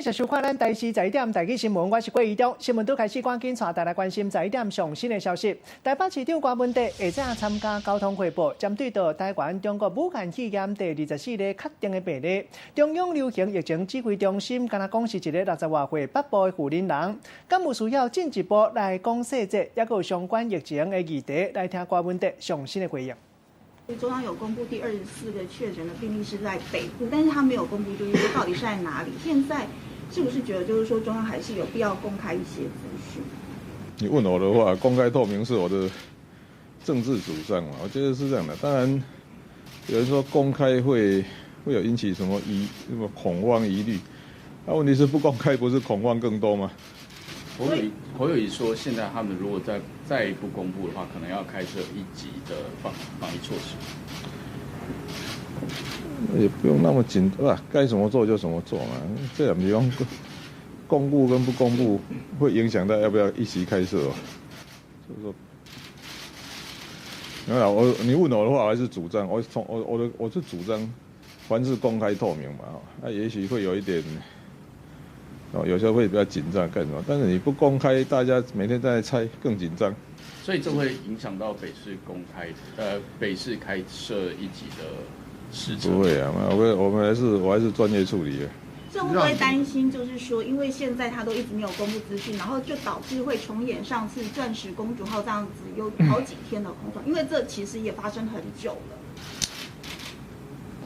謝收看咱台視十一點台語新聞，我是郭怡中。新聞拄開始，趕緊帶大家關心十一點上新的消息。台北市長柯文哲下晝參加交通匯報，針對著台灣中國武漢肺炎第24例確定的病例，中央流行疫情指揮中心敢若講是一个60外歲北部的婦人人，敢有需要進一步來講細節，抑閣有相關疫情的議題，來聽柯文哲上新的回應。中央有公布第24個確診的病例是在北部，但是他沒有公布，就是說到底是在哪裡。現在是不是覺得就是說中央還是有必要公開一些資訊？你問我的話，公開透明是我的政治主張嘛，我覺得是這樣的。當然，有人說公開會有引起什麼疑什麼恐慌疑慮，那問題是不公開不是恐慌更多嗎？侯友宜說，現在他們如果再不公布的話，可能要開設一級的防疫措施。也不用那麼緊，不，該怎麼做就怎麼做嘛。這兩地方公布跟不公布，會影響到要不要一級開設哦。就是說，沒有我，你問我的話，我還是主張，我從我我的我是主張，凡事公開透明嘛。那也許會有一點。哦，有時候會比較緊張幹什麼？但是你不公開，大家每天在猜，更緊張。所以這會影響到北市公開，北市開設一級的時程。不會啊，我們還是專業處理的。這會不會擔心，就是說，因為現在他都一直沒有公布資訊，然後就導致會重演上次鑽石公主號這樣子，有好幾天的空窗？因為這其實也發生很久了。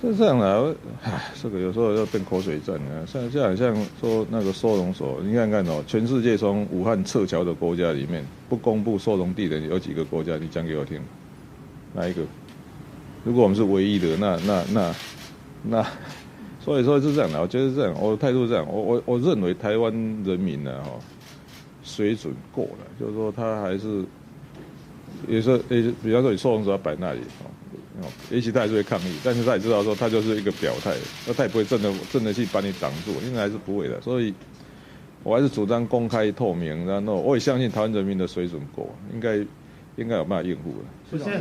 是這樣的，唉，這個有時候要變口水戰啊。像這樣像說那個收容所，你看看哦，全世界從武漢撤僑的國家裡面，不公布收容地點有幾個國家？你講給我聽，哪一個？如果我們是唯一的，那，所以說是這樣的，我覺得是這樣，我的態度是這樣，我認為台灣人民呢，哈，水準夠了，就是說他還是，也是，也比方說你收容所要擺那裡，哦，也許他還是會抗議，但是他也知道說他就是一個表態，那他也不會真的真的去把你擋住，應該還是不會的，所以，我還是主張公開透明，然後我也相信台灣人民的水準夠，應該有辦法應付的。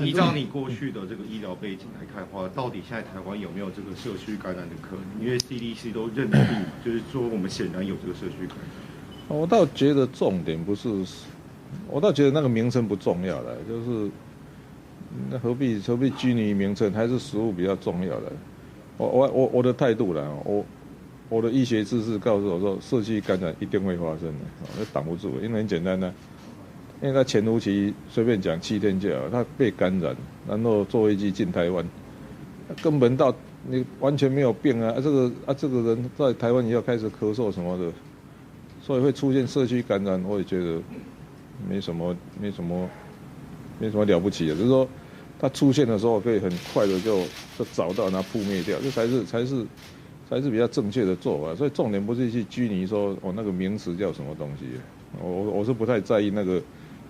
依照你過去的這個醫療背景來看的話，到底現在台灣有沒有這個社區感染的可能？因為 CDC 都認定，就是說我們顯然有這個社區感染。我倒覺得重點不是，我倒覺得那個名稱不重要的，就是那何必拘泥於名稱，還是實務比較重要的。我的態度啦，我的醫學知識告訴我說，社區感染一定會發生的，那擋不住，因為很簡單呢。因為他潛伏期隨便講7天就好，他被感染，然後坐飛機進台灣，根本到你完全沒有病啊！這個人在台灣也要開始咳嗽什麼的，所以會出現社區感染，我也覺得沒什麼了不起的，就是說他出現的時候可以很快的就找到，然後撲滅掉，這才是比較正確的做法。所以重點不是去拘泥說哦那個名詞叫什麼東西，我是不太在意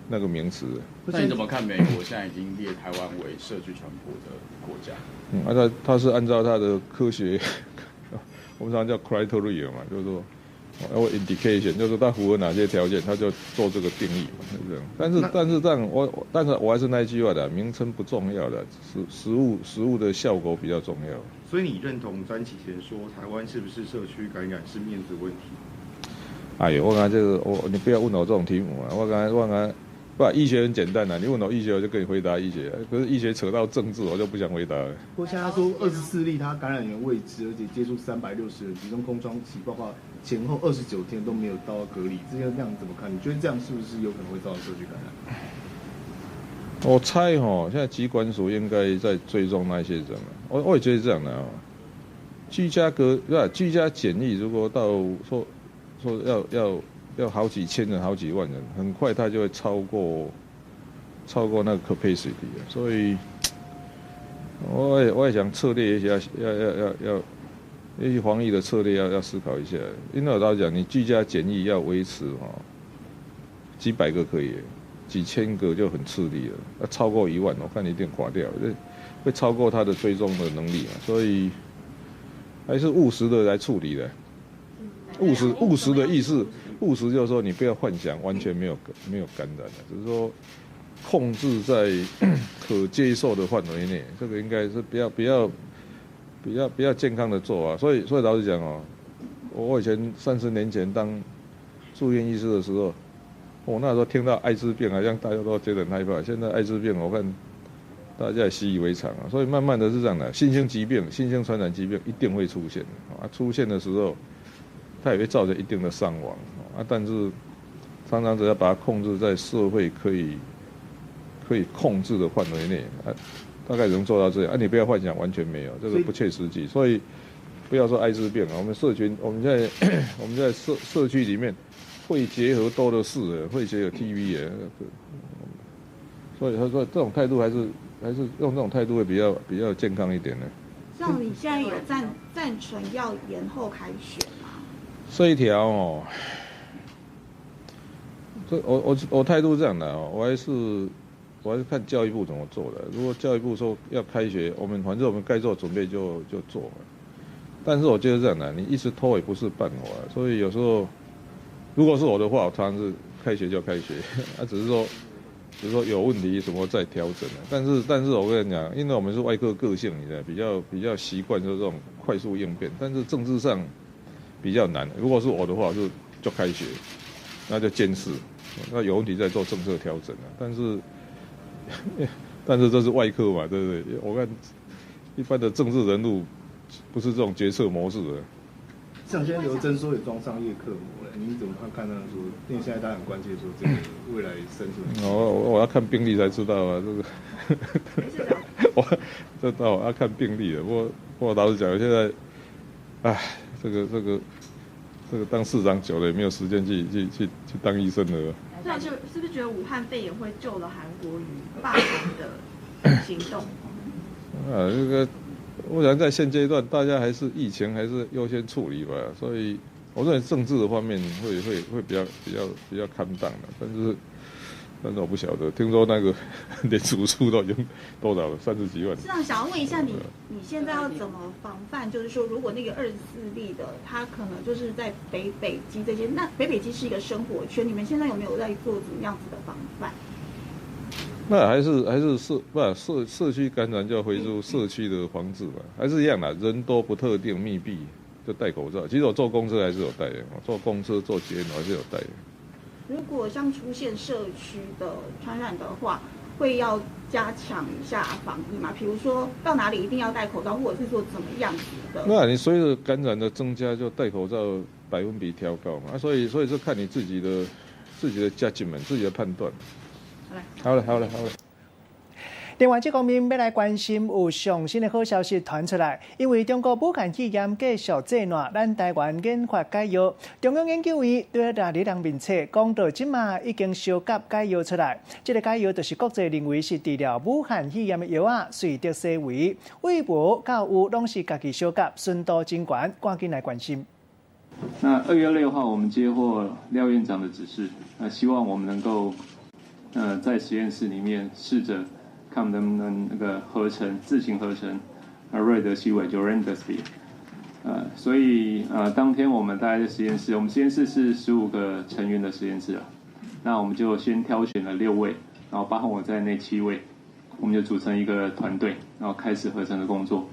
那個名詞。那你怎麼看美國現在已經列台灣為社區傳播的國家？嗯，啊，他是按照他的科學，我們常叫 criteria 嘛，就是說，或 indication，就是說他符合哪些條件，他就做這個定義嘛，是這樣。但是這樣，但是我還是那一句話的，名稱不重要的，實務的效果比較重要。所以你認同詹啟賢說台灣是不是社區感染是面子問題？哎呦，我剛才這個，你不要問我這種題目啊！我剛才不，醫學很簡單的，你問我醫學，我就跟你回答醫學。可是醫學扯到政治，我就不想回答了。不過現在他說24例，他感染源未知，而且接觸360人，其中空窗期包括前後29天都沒有到隔離，這個這樣怎麼看？你覺得這樣是不是有可能會造成社區感染？我猜哈，現在疾管署應該在追蹤那些人。我也覺得這樣的哦。居家隔對居家檢疫，如果到說要好幾千人、好幾萬人，很快他就會超過那個 capacity，所以我也想策略一下，要，也許防疫的策略要思考一下。因為我老實講，你居家檢疫要維持哦，幾百個可以，幾千個就很吃力了。要超過1萬，我看你一定垮掉，這會超過他的追蹤的能力啊。所以還是務實的來處理的。務實的意思，務實就是說你不要幻想完全沒有感染的，只是說控制在可接受的範圍內，這個應該是比較健康的做法。所以老實講哦，我以前30年前当住院医师的时候，我那时候听到艾滋病，好像大家都觉得很害怕。现在艾滋病，我看大家也习以为常啊。所以慢慢的是这样的，新兴疾病、新兴传染疾病一定会出现啊。出现的时候，它也会造成一定的伤亡啊。但是常常只要把它控制在社会可以控制的范围内啊，大概能做到这样啊。你不要幻想完全没有，这个不切实际。所以不要说艾滋病啊，我们社群，我们在社区里面，肺结核多的是，肺结核 TB 啊，所以他说这种态度还是用这种态度会比较健康一点的。像你现在有赞成要延后开学吗？这一条哦，这我态度这样的哦，我还是看教育部怎么做的。如果教育部说要开学，我们反正我们该做准备就做了。但是我觉得这样的，你一直拖也不是办法，所以有时候，如果是我的话，我常常是开学就开学，啊，只是说有问题什么再调整。但是我跟你讲，因为我们是外科个性，你知道，比较习惯就这种快速应变，但是政治上比较难。如果是我的话，就开学，那就监视，那有问题再做政策调整啊。但是这是外科嘛，对不对？我看一般的政治人物不是这种决策模式的。像现在刘真说也装上叶克膜了，你怎么看看他说？因为现在大家很关切说这个未来生存。哦，我要看病例才知道啊，这个。我这到我要看病例的。不过老实讲，现在，唉，这个当市长久了，也没有时间去当医生了。那就是不是觉得武汉肺炎会救了韩国瑜罢韩的行动？啊，这个。我想在现阶段，大家还是疫情还是优先处理吧，所以我认为政治的方面会比较 calm down 的，但是我不晓得，听说那个连主数都已经多少了，30几万。市长想要问一下你，你现在要怎么防范？就是说，如果那个24例的，他可能就是在北北基这些，那北北基是一个生活圈，你们现在有没有在做怎么样子的防范？那还是社不社区感染就要回入社区的防治嘛，还是一样的，人多不特定密闭就戴口罩。其实我坐公车还是有戴的，我坐公车坐捷运还是有戴的。如果像出现社区的传染的话，会要加强一下防疫嘛？比如说到哪里一定要戴口罩，或者是说怎么样子的？那你随着感染的增加，就戴口罩百分比调高嘛。所以是看你自己的 judgment，自己的判断。好了，好了，好了。另外，这方面欲来关心有上新的好消息传出来，因为中國武漢肺炎繼續這爛，咱台灣研發解藥。中央研究院對蹛咧人面冊講到，這馬已經相夾解藥出來。這個解藥就是國際認為是治療武漢肺炎的藥仔，瑞德西韋，對無到有攏是家己相夾，純度真懸，趕緊來關心。那2月6號，我們接獲廖院長的指示，那希望我們能夠，在實驗室裡面試着看能不能那個合成自行合成，瑞德西韋就 Remdesivir，所以當天我們大概在實驗室，我們實驗室是15個成員的實驗室啊，那我們就先挑選了6位，然後包括我在內7位，我們就組成一個團隊，然後開始合成的工作。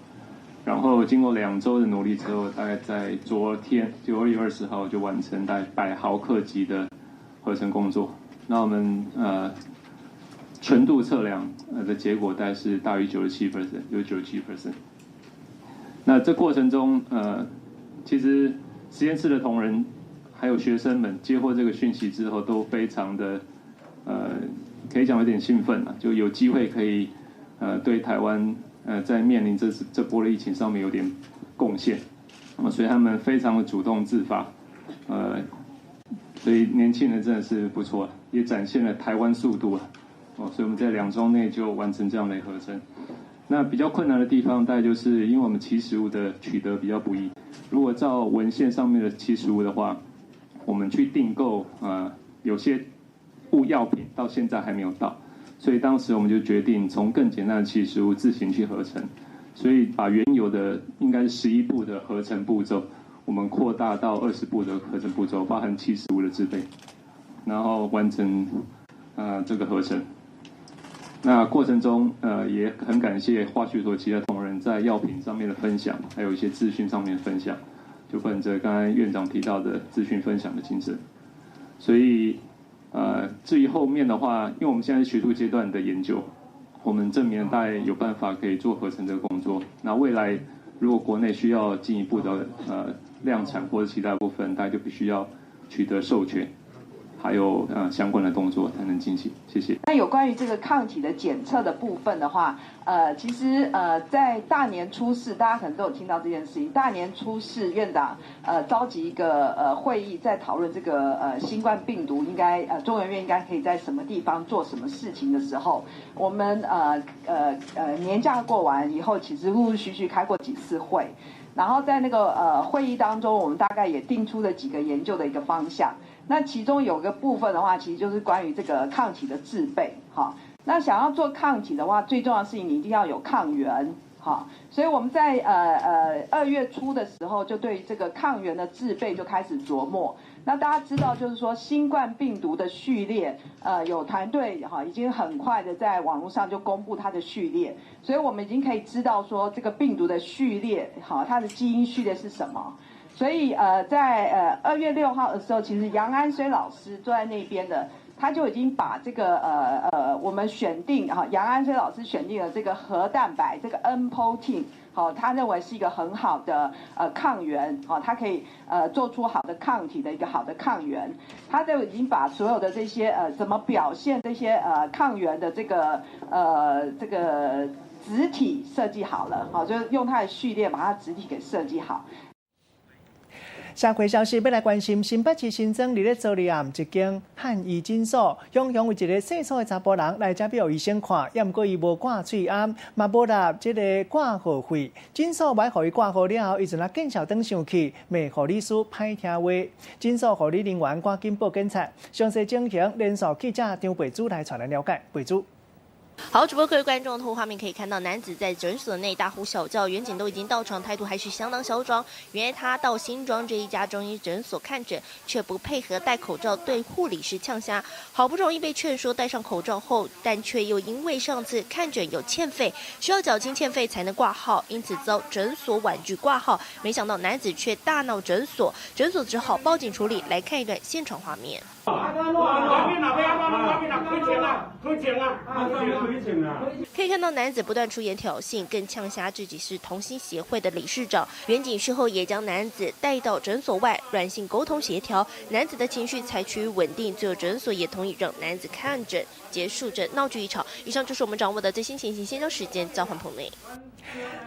然後經過2週的努力之後，大概在昨天就2月20號就完成大概100毫克級的合成工作。那我們純度測量的結果大概是大於97%，有97%。那這過程中其實實驗室的同仁還有學生們接獲這個訊息之後，都非常的可以講有點興奮啊，就有機會可以對台灣在面臨這次這波的疫情上面有點貢獻，那麼所以他們非常的主動自發，所以年輕人真的是不錯，也展現了台灣速度啊！哦，所以我們在2週內就完成這樣的合成。那比較困難的地方，大概就是因為我們起始物的取得比較不易。如果照文獻上面的起始物的話，我們去訂購有些物藥品到現在還沒有到，所以當時我們就決定從更簡單的起始物自行去合成。所以把原有的應該是11步的合成步驟，我們擴大到20步的合成步驟，包含起始物的製備，然後完成這個合成。那過程中也很感謝化學所其他同仁在藥品上面的分享，還有一些資訊上面的分享，就本着剛才院長提到的資訊分享的精神，所以，至於後面的話，因為我們現在是學術階段的研究，我們證明大概有辦法可以做合成這個工作。那未來如果國內需要進一步的量產或者其他部分，大概就必須要取得授權，還有相關的動作才能進行。謝謝。那有關於這個抗體的檢測的部分的話，其實在大年初四，大家可能都有聽到這件事情。大年初四，院長召集一個會議，在討論這個新冠病毒應該中研院應該可以在什麼地方做什麼事情的時候，我們年假過完以後，其實陸陸續續開過幾次會，然後在那個會議當中，我們大概也定出了幾個研究的一個方向。那其中有個部分的話，其實就是關於這個抗體的製備，哈。那想要做抗體的話，最重要的事情你一定要有抗原，哈。所以我們在2月初的時候，就對這個抗原的製備就開始琢磨。那大家知道，就是說新冠病毒的序列，有團隊哈已經很快的在網絡上就公布它的序列，所以我們已經可以知道說這個病毒的序列，哈，它的基因序列是什麼。所以在2月6號的時候，其實楊安綏老師坐在那邊的，他就已經把這個我們選定哈，楊安綏老師選定了這個核蛋白，這個 N protein，好，他認為是一個很好的抗原，好，它可以做出好的抗體的一個好的抗原，他就已經把所有的這些怎麼表現這些抗原的這個質體設計好了，好，就是用它的序列把它質體給設計好。社會消息欲來關心，新北市新莊佇咧祖里暗一間漢醫診所，雄雄有一个細粗的查埔人來遮欲予醫生看，抑毋過伊無掛喙罨，嘛無納這个掛號費。診所無愛予伊掛號了後，伊就若見笑轉生氣，罵護理師歹聽話。診所護理人員趕緊報警察。詳細情形，連線記者張培珠來帶咱了解。培珠。好，主播各位觀眾，透過畫面可以看到，男子在診所內大呼小叫，員警都已經到場，態度還是相當囂張。原來他到新莊這一家中醫診所看診，卻不配合戴口罩，對護理師嗆聲。好不容易被勸說戴上口罩後，但卻又因為上次看診有欠費，需要繳清欠費才能掛號，因此遭診所婉拒掛號。沒想到男子卻大鬧診所，診所只好報警處理。來看一段現場畫面。可以看到男子不斷出言挑釁，更嗆聲自己是同心協會的理事長。員警事後也將男子帶到診所外，軟性溝通協調，男子的情緒才趨於穩定。最後診所也同意讓男子看診，結束這鬧劇一場。以上就是我們掌握的最新情形，先將時間交還棚內。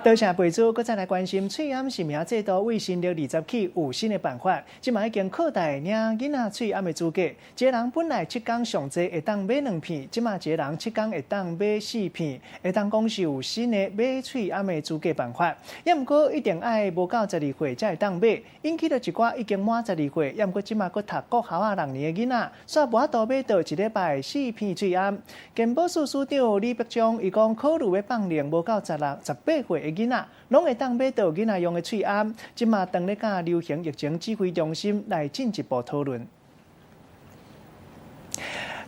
多謝培珠，閣再來關心喙罨實名制度為新曆20起有新的辦法，這馬已經擴大領囡仔喙罨的資格。一個人本來7工上濟會當買兩片，這馬一個人7工會當買四片，會當講是有新的買喙罨的資格辦法。抑毋過一定愛無夠12歲才會當買，引起著一寡已經滿12歲，抑毋過這馬閣讀國校仔六年的囡仔，煞無法度買到一禮拜四片喙罨。健保署署長李伯璋伊講，考慮欲放令無夠16、18歲的囡仔，攏會當買到囡仔用的喙罨。這馬當咧佮流行疫情指揮中心來進一步討論。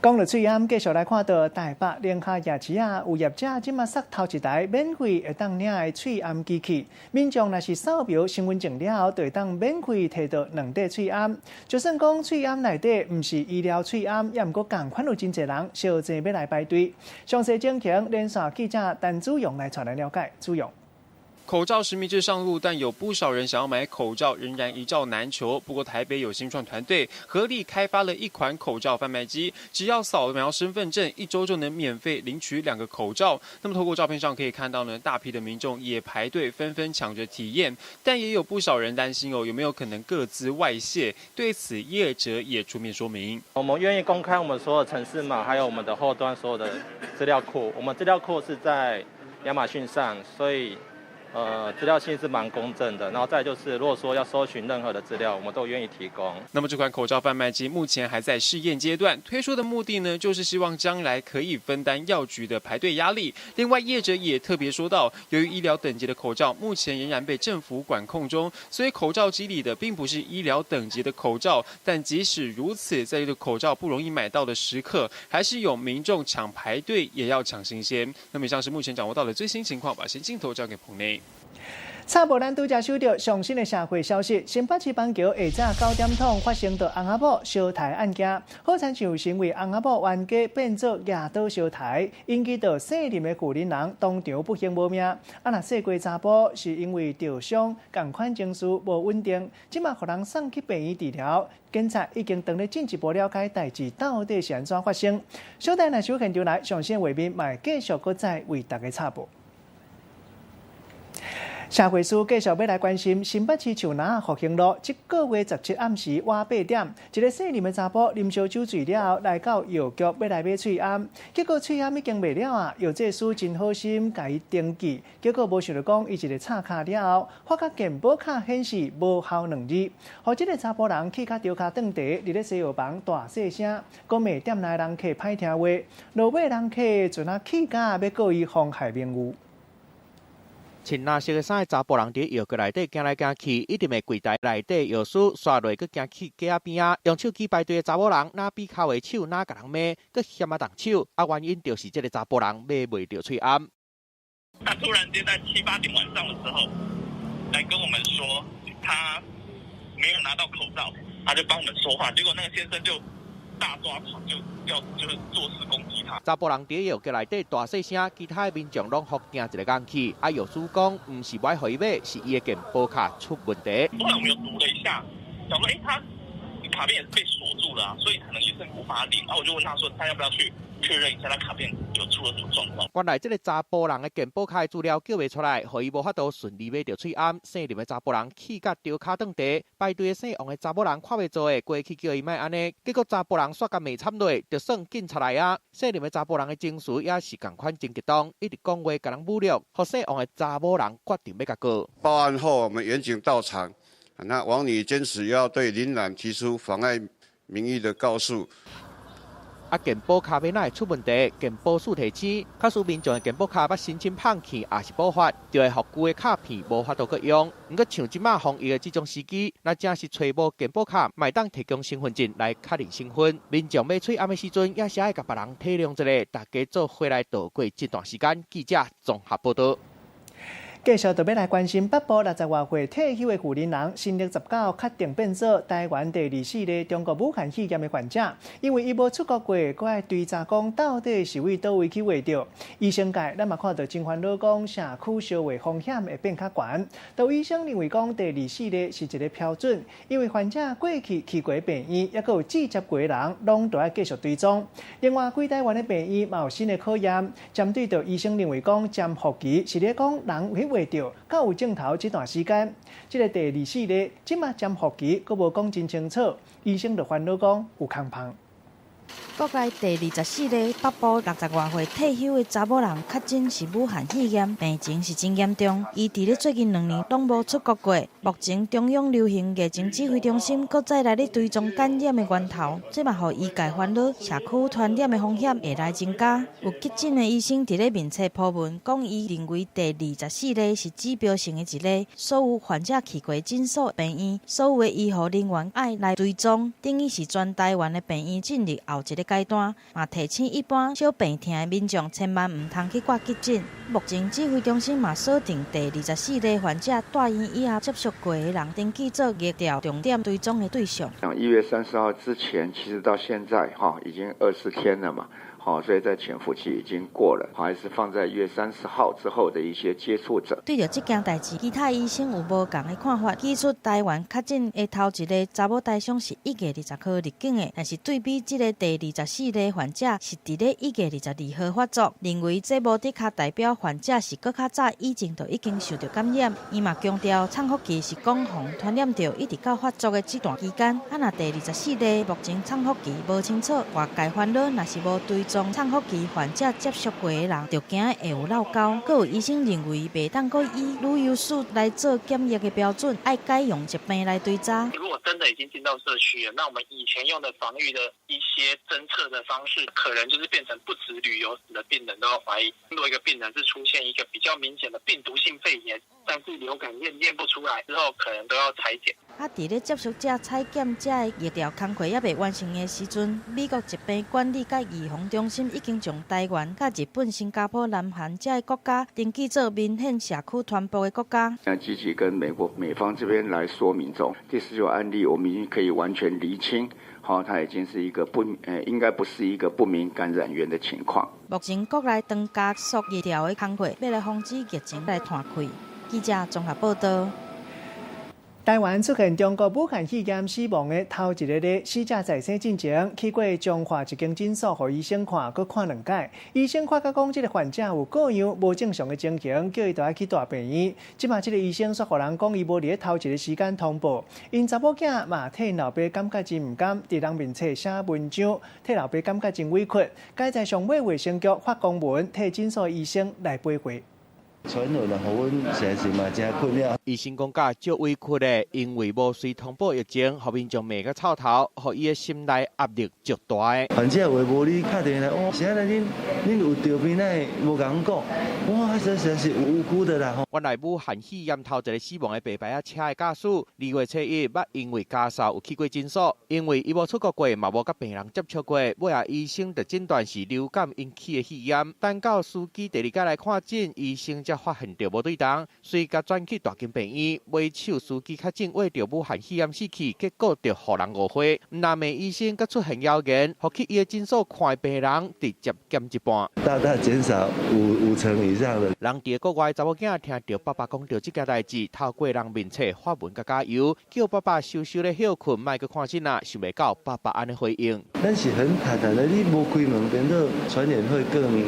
講到喙罨，繼續來看到台北寧夏夜市仔，有業者這馬殺頭一台免費會當領的喙罨機器，民眾若是掃描身份證了後，就會當免費提到兩塊喙罨。就算講喙罨內底毋是醫療喙罨，抑毋過仝款有真濟人相爭欲來排隊。詳細情形，連線記者陳子勇來帶咱了解。子勇。口罩實名制上路，但有不少人想要買口罩，仍然一罩難求。不過台北有新創團隊合力開發了一款口罩販賣機，只要掃描身份證，一周就能免費領取兩個口罩。那麼透過照片上可以看到呢，大批的民眾也排隊紛紛搶着體驗，但也有不少人擔心哦，有沒有可能個資外洩？對此業者也出面說明。我們願意公開我們所有程式碼，還有我們的後端所有的資料庫。我們資料庫是在亞馬遜上，所以。資料性是蠻公正的，然後再就是，如果說要搜尋任何的資料，我們都願意提供。那麼這款口罩販賣機目前還在試驗階段，推出的目的呢，就是希望將來可以分擔藥局的排隊壓力。另外，業者也特別說到，由於醫療等級的口罩目前仍然被政府管控中，所以口罩機裡的並不是醫療等級的口罩。但即使如此，在這個口罩不容易買到的時刻，還是有民眾搶排隊，也要搶新鮮。那麼以上是目前掌握到的最新情況，把先鏡頭交給棚內。插播咱拄才收著上新的社會消息，新北市板橋下早九點通發生著翁仔某相刣案件，好親像是因為翁仔某冤家變做舉刀相刣，引起著姓林的婦人人當場不幸無命。啊，若細過查埔是因為著傷，仝款情緒無穩定，這馬予人送去病院治療，警察已經當咧進一步了解代誌到底是按怎發生。小等若收現場來，上新畫面嘛會繼續閣再為大家插播。社會事繼續欲來關心新北市樹林復興路，這個月17暗時晚8點，一个姓林的查埔啉燒酒醉了後，來到藥局欲來買喙罨，結果喙罨已經賣了啊！藥劑師真好心共伊登記，結果無想著講伊一个插卡了後，發覺健保卡顯示無效兩字，予這个查埔人氣甲著跤頓地，佇咧西藥房大細聲，講罵店內人客歹聽話，落尾人客陣仔氣甲欲告伊妨害名譽。穿藍色的衫的查埔人佇藥局內底行來行去，一直罵櫃台內底藥師，煞落閣行去架仔邊仔，用手機排隊的查某人，若比跤的手，若共人罵，閣嫌啊動手，啊原因就是這个查埔人買袂著喙罨。他突然間在七八點晚上的時候，來跟我們說他沒有拿到口罩，他就幫我們說話，結果那個先生就大抓狂，就要就是做事攻擊他。查埔人佇藥局內底大細聲，其他的民眾攏予驚一个硬去。啊，藥師講，毋是無愛予伊買，是伊的健保卡出問題。後來我們有讀了一下，想說，他卡片也是被鎖住了啊，所以可能醫生無法領。然後我就問他說，他要不要去確認一下他卡片有出了什麼狀況？原來這个查埔人的健保卡的資料叫袂出來，予伊無法度順利買著喙罨。姓林的查埔人氣甲著跤頓地，排隊的姓王的查某人看袂做的，過去叫伊莫按呢，結果查埔人煞共罵慘落，就算警察來啊。姓林的查埔人的情緒也是仝款真激動，一直講話共人侮辱，予姓王的查某人決定欲共告。報案後，我們員警到場，那王女堅持要對林男提出妨礙名譽的告訴。啊，健保卡欲哪會出問題？健保署提醒，假使民眾的健保卡捌申請放棄，抑是補發，就會予舊的卡片無法度閣用。毋過像這馬防疫的這種時機，若真是揣無健保卡，嘛會當提供身份證來確認身份。民眾買喙罨的時陣，也是愛共別人體諒一下，大家做伙來度過這段時間。記者綜合報導。繼續著欲來關心北部60外歲退休的婦人人，新曆19確定變做台灣第24例中國武漢肺炎的患者，因為伊無出國過，閣愛追查講到底是佇佗位去穢著。醫生界咱嘛看著真煩惱，講社區相話風險會變較懸。都醫生認為講第24例是一个標準，因為患者過去去過病院，抑閣有接觸過的人，攏著愛繼續追蹤。另外，規台灣的病院嘛有新的考驗，針對著醫生認為講潛伏期是咧講人去穢著，較有症頭這段時間，這个第24例，這馬潛伏期閣無講真清楚，醫生就煩惱講有空縫。國內第24例北部60外歲退休的查某人確診是武漢肺炎，病情是真嚴重。伊佇咧最近2年攏無出國過。目前中央流行疫情指揮中心閣再來咧追蹤感染的源頭，這嘛予醫界煩惱，社區傳染的風險會來增加。有急診的醫生佇咧面冊 po 文，講伊認為第24例是指標性的一例，所有患者去過診所、病院，所有的醫護人員愛來追蹤，等於是全台灣的病院進入後一个階段，嘛提醒一般小病疼的民眾千萬毋通去掛急診。目前指揮中心嘛鎖定第24例患者蹛院以後接觸過的人，登記做疫調重點追蹤的對象。1月30號之前，其實到現在哈已經20天了嘛。好，所以在潛伏期已經過了，還是放在1月30號之後的一些接觸者。對著這件代誌，其他醫生有無仝的看法，指出台灣確診的頭一个查某台商是1月20號入境的，但是對比這个第24例患者是佇咧1月22號發作，認為這無的確代表患者是閣較早以前就已經受著感染。伊嘛強調，潛伏期是講予傳染著一直到發作的這段期間。啊，若第24例目前潛伏期無清楚，外界煩惱若是無追蹤潛伏期患者接觸過的人，就驚會有落勾。閣有醫生認為，袂當閣以旅遊史來做檢疫的標準，愛改用疾病來追查。如果真的已經進到社區了，那我們以前用的防禦的一些偵測的方式，可能就是變成不止旅遊史的病人都要懷疑。如果一個病人是出現一個比較明顯的病毒性肺炎，但是流感驗驗不出來之後，可能都要採檢。啊，佇咧接觸者採檢這个疫調工課猶未完成的時陣，美國疾病管理佮預防中中心已經將台灣、佮日本、新加坡、南韓這个國家登記做明顯社區傳播的國家。那積極跟美國美方這邊來說明中，第19案例我們已經可以完全釐清，好，它已經是一個不，應該不是一個不明感染源的情況。目前國內當加速疫調的工作，欲來防止疫情來湠開。記者綜合報道。台灣出現中國武漢肺炎死亡的頭一个咧死者在生進前去過彰化一間診所，予醫生看，閣看兩擺。醫生發覺講，這个患者有各樣無正常的情形，叫伊著愛去大病院。這馬這个醫生煞予人講，伊無佇咧頭一个時間通報，𪜶查某囝嘛替𪜶老爸感覺真毋甘，佇人面冊寫文章，替老爸感覺真委屈。該在上尾衛生局發公文，替診所醫生來賠償。傳染了，予阮實在是嘛真困擾。醫生講甲足委屈的，因為無隨通報疫情，予民眾罵甲臭頭，予伊的心內壓力足大的。患者話無你敲電話來，哦，是按呢？恁有著病，哪會無共阮講？哇，這實在是無辜的啦！原來武漢肺炎頭一个死亡的白牌仔車的駕駛，2月初1捌因為咳嗽有去過診所，因為伊無出國過，嘛無佮病人接觸過，尾仔醫生就診斷是流感引起的肺炎。等到司機第二擺來看診，醫生才發現著無對仝，隨共轉去大間病院，尾手司機確診秽著武漢肺炎死去，結果就予人誤會。毋但罵醫生，閣出現謠言，予去伊的診所看的病人直接減一半，大大減少五成以上的。人佇國外查某囝聽著爸爸講著這件代誌，透過人面冊發文共加油，叫爸爸收收咧歇睏，莫閣看診啦。想袂到爸爸按呢回應。咱是很坦然的，你無開門，變做傳染會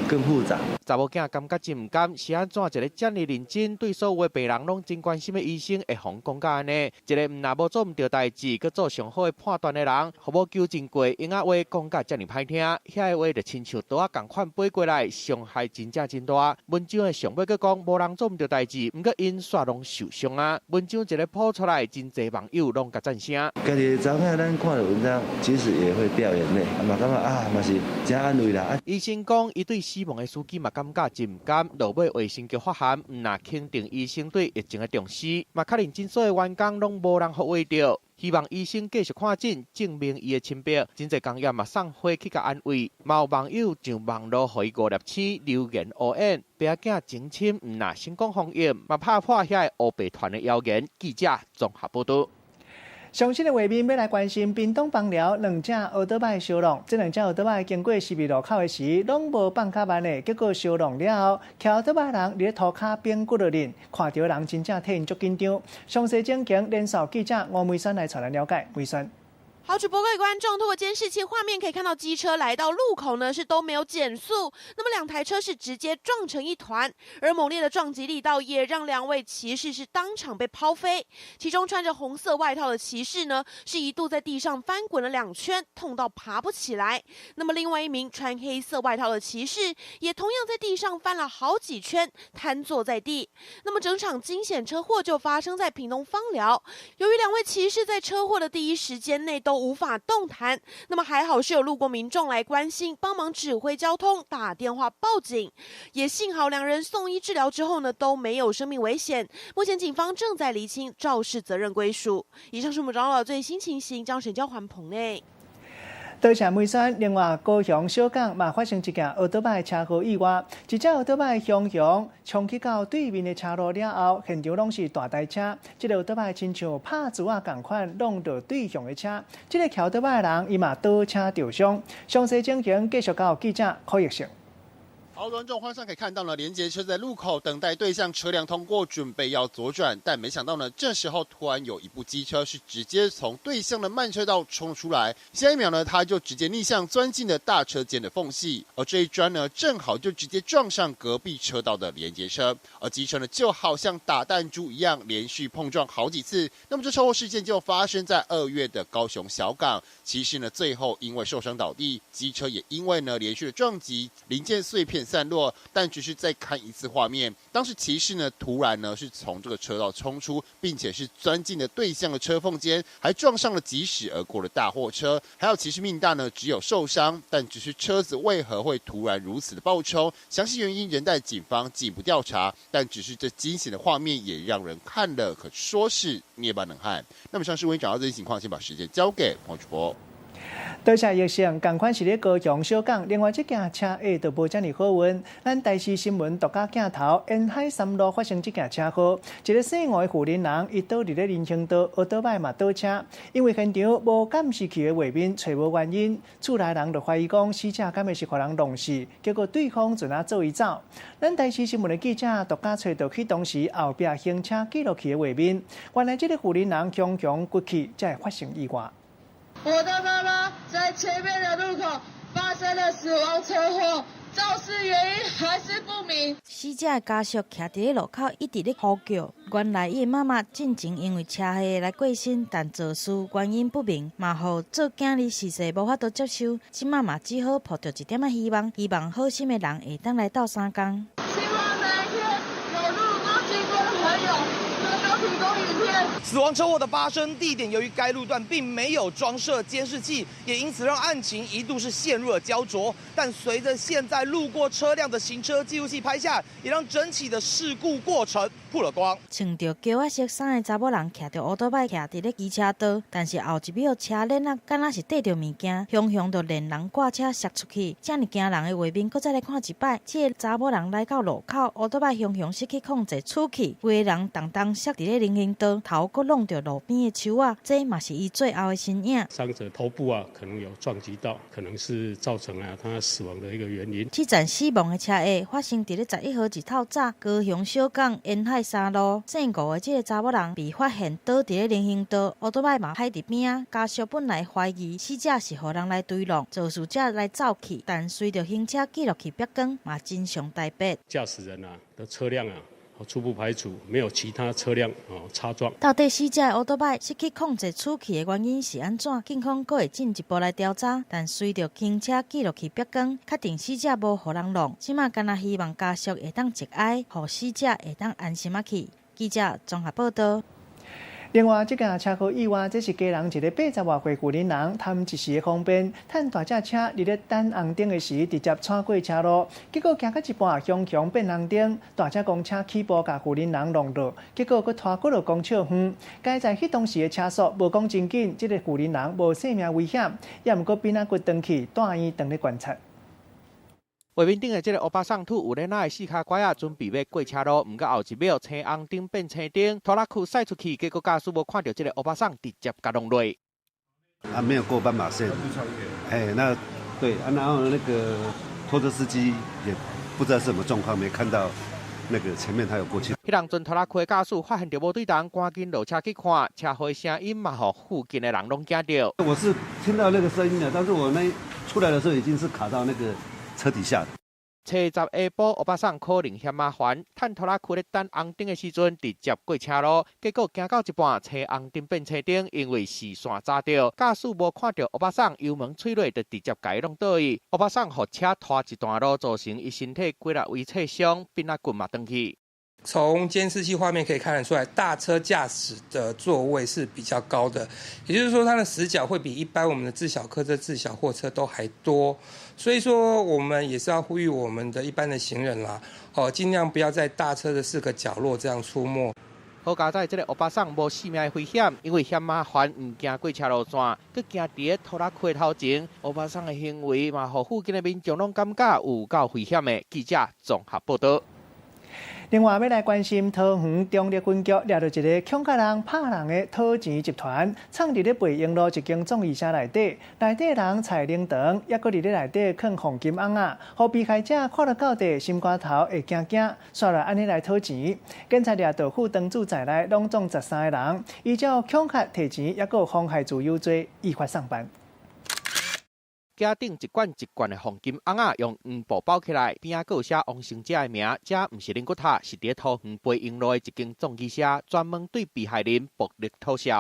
更複雜。查某囝感覺真毋甘，是按怎一个遮爾認真，對所有的病人攏真關心的醫生會予人講甲按呢？一个毋若無做毋著代誌，閣做上好的判斷的人，予無糾正過閒仔話講甲遮爾歹聽，遐个話就親像刀仔仝款飛過來，傷害真正真大。文章的上尾閣講，無人做毋著代誌，毋過𪜶煞攏受傷啊。文章一个鋪出來，真濟網友攏共讚聲。家己的查某囝，咱看著文章，其實也會掉眼淚，嘛感覺啊，嘛是真安慰啦。醫生講，伊對死亡的司機嘛感覺真毋甘，落尾衛生局發函，毋若肯定醫生對疫情的重視，嘛確認診所的員工攏無人予秽著，希望醫生繼續看診，證明伊的清白。真濟工業嘛送花去共安慰，嘛有網友上網路予伊5粒星留言烏言，爸仔囝情深，毋若成功防疫，嘛拍破遐个烏白傳的謠言。記者綜合報導。上新的畫面欲來關心屏東枋寮兩隻歐多擺相挵，這兩隻歐多擺經過十字路口的時，攏無放較慢的，結果相挵了後，騎歐多擺人佇咧塗跤反骨落臉，看著人真正替𪜶足緊張。詳細情形，連線記者吳梅山來帶咱了解。梅山。好，主播各位觀眾，透過監視器畫面可以看到，機車來到路口呢是都沒有減速，那麼兩台車是直接撞成一團，而猛烈的撞擊力道也讓兩位騎士是當場被拋飛。其中穿着紅色外套的騎士呢，是一度在地上翻滾了2圈，痛到爬不起來。那麼另外一名穿黑色外套的騎士也同樣在地上翻了好幾圈，癱坐在地。那麼整場驚險車禍就發生在屏東枋寮，由於兩位騎士在車禍的第一時間內都無法動彈，那麼還好是有路過民眾來關心，幫忙指揮交通，打電話報警，也幸好兩人送醫治療之後呢，都沒有生命危險。目前警方正在釐清肇事責任歸屬。以上是我們掌握最新情形，將神交還棚內。多謝梅山，另外高雄小港嘛發生一件歐多擺車禍意外，一隻歐多擺雄雄衝去到對面的車路了後，現場攏是大台車，這个歐多擺親像拍珠仔仝款，挵著對向的車，這个騎歐多擺的人伊嘛倒車著傷。詳細情形繼續交予記者柯奕成。好，觀眾，畫上可以看到呢，連結車在路口等待對向車輛通過，準備要左轉，但沒想到呢，這時候突然有一部機車是直接從對向的慢車道衝出來，下一秒呢，他就直接逆向鑽進了大車間的縫隙，而這一鑽呢，正好就直接撞上隔壁車道的連結車，而機車呢，就好像打彈珠一樣，連續碰撞好幾次。那麼這車禍事件就發生在2月的高雄小港，騎士呢，最後因為受傷倒地，機車也因為呢連續的撞擊，零件碎片散落，但只是再看一次畫面，當時騎士呢突然呢是從這個車道衝出，並且是鑽進了對向的車縫間，還撞上了疾駛而過的大貨車。還有騎士命大呢，只有受傷，但只是車子為何會突然如此的爆衝，詳細原因仍待警方進一步調查。但只是這驚險的畫面也讓人看了可說是捏把冷汗。那麼上次為你找到這些情況，先把時間交給黃主播。多謝疫情，仝款是咧高雄小港，另外這件車禍就無遮爾好運。咱台視新聞獨家鏡頭，沿海三路發生這件車禍，一个姓吳的婦人人，伊倒佇咧人行道，歐多擺嘛倒車，因為現場無監視器的畫面，揣無原因，厝內人就懷疑講死者敢會是予人弄死，結果對方就若做伊走。咱台視新聞的記者獨家揣著彼當時後壁行車記錄器的畫面，原來這个婦人人雄雄骨氣才會發生意外。我的媽媽在前面的路口發生了死亡車禍，肇事原因還是不明。死者的家屬徛佇咧路口，一直咧呼叫。原來伊的媽媽進前因為車禍來過身，但肇事原因不明，嘛予做囝兒實際無法度接受。這馬嘛只好抱著一點仔希望，希望好心的人會當來鬥相共。希望哪一天有路過經過的朋友能夠提供影片。死亡車禍的發生地點，由於該路段並沒有裝設監視器，也因此讓案情一度是陷入了膠著。但隨着現在路過車輛的行車記錄器拍下，也讓整起的事故過程曝了光。穿著膠仔色衫的查某人騎著烏多擺徛佇咧機車道，但是後一秒車鏈仔敢若是綴著物件，雄雄就連人掛車摔出去。遮爾驚人的畫面，閣再來看一擺。這个查某人來到路口，烏多擺雄雄失去控制出去，規个人重重摔佇咧人行道，頭閣弄著路邊的樹仔，這嘛是伊最後的身影。傷者頭部啊，可能有撞擊到，可能是造成啊他死亡的一個原因。這場死亡的車禍發生佇咧11號日透早，高雄小港沿海三路，姓吳的這个查某人被發現倒佇咧人行道，烏多擺嘛歹佇邊仔。家屬本來懷疑死者是予人來追弄，肇事者來走去，但隨著行車記錄器曝光，嘛真相大白。駕駛人啊的車輛啊，初步排除沒有其他車輛擦撞。到底死者的烏多擺失去控制出去的原因是按怎？警方閣會進一步來調查。但隨著行車記錄器曝光，確定死者無予人弄，這馬干焦希望家屬會當節哀，予死者會當安心仔去。記者綜合報導。另外，這件車禍意外，這是家人一个80外歲婦人人貪一時的方便，趁大隻車佇咧等紅燈的時，直接竄過車路，結果行到一半，雄雄變紅燈，大隻公車起步共婦人人弄落，結果閣拖幾落公尺遠。佳哉彼當時的車速無講真緊，這个婦人人無性命危險，也毋過邊仔骨斷去，帶院當咧觀察。畫面頂的這个歐巴桑拄有鏈仔的四跤拐仔，準備欲過車路，毋過後一秒青紅燈變青燈，拖拉庫駛出去，結果駕駛無看著這个歐巴桑直接共弄落。啊，沒有過斑馬線。哎，那對啊，然後那個拖車司機也不知道是什麼狀況，沒看到那個前面他有過去。彼當陣拖拉庫的駕駛發現著無對頭，趕緊落車去看，車禍聲音嘛，予附近的人攏驚著。我是聽到那個聲音的，但是我那出來的時候已經是卡到那個車底下。初十下晡，歐巴桑可能嫌麻煩，趁拖拉庫咧等紅燈的時陣，直接過車路，結果行到一半，青紅燈變青燈，因為視線閘著，駕駛無看著歐巴桑油門吹落，就直接共伊弄倒去。歐巴桑予車拖一段路，造成伊身體幾若位切傷，邊仔骨嘛斷去。從監視器畫面可以看得出來，大車駕駛的座位是比較高的，也就是說，它的死角會比一般我們的自小客車、自小貨車都還多。所以說，我們也是要呼籲我們的一般的行人啦，哦，盡量不要在大車的四個角落這樣出沒。好佳哉，這个歐巴桑無性命的危險，因為嫌麻煩，毋驚過車路線，閣行佇咧拖拉庫的頭前。歐巴桑的行為嘛，予附近的民眾攏感覺有夠危險的。記者綜合報導。另外，欲來關心桃園中壢分局掠著一个恐嚇人、拍人的討錢集團，藏佇咧培英路一間葬儀社內底，內底人菜奶糖，猶閣佇咧內底囥黃金甕仔，予被害者看著到底，心肝頭會驚驚，煞來按呢來討錢。警察掠著傅當主在內，攏總13個人，依照恐嚇提錢，猶閣妨害自由罪，依法送辦。架頂一罐一罐的黃金甕仔，用黃布包起來，邊仔閣有寫王生者的名。這毋是靈骨塔，是佇桃園培英路的一間葬儀社，專門對被害人暴力討數。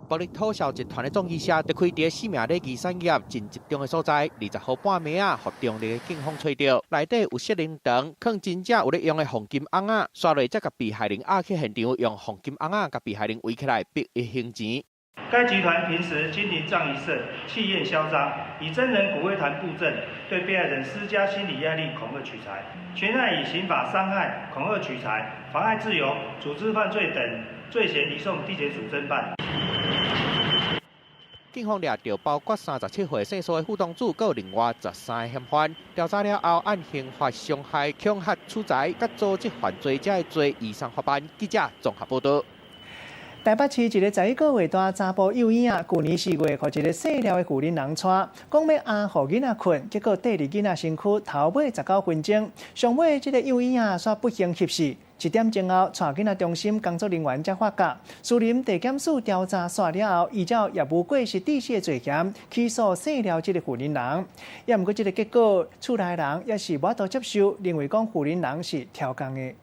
暴力討數集團的葬儀社，就開佇四暝禮儀產業真集中的所在。20號半暝仔，予中壢的警方揣著，內底有雪奶糖，囥真正有咧用的黃金甕仔，煞落才共被害人押去現場，用黃金甕仔共被害人圍起來，逼伊還錢。該集團平時經營葬儀社，氣焰囂張，以真人骨灰壇佈陣，對被害人施加心理壓力，恐嚇取財。全案以刑法傷害、恐嚇取財、妨礙自由、組織犯罪等罪嫌移送地檢署偵辦。警方掠著包括37歲姓蘇的傅東柱，閣有另外13个嫌犯。調查了後，按刑法傷害、恐嚇取財、佮組織犯罪這个罪移送法辦。記者綜合報導。台北市一个11個月大查埔幼嬰仔，舊年4月，予一个姓廖的婦人人帶，講欲阿予囡仔睏，結果綴佇囡仔身軀頭尾19分鐘，上尾這个幼嬰仔煞不幸翕死。1點鐘後，帶囡仔中心工作人員才發覺，士林地檢署調查煞了後，依照業務過失致死的罪嫌起訴姓廖這个婦人人。也毋過這个結果，厝內人也是無法度接受，認為講婦人人是超工的。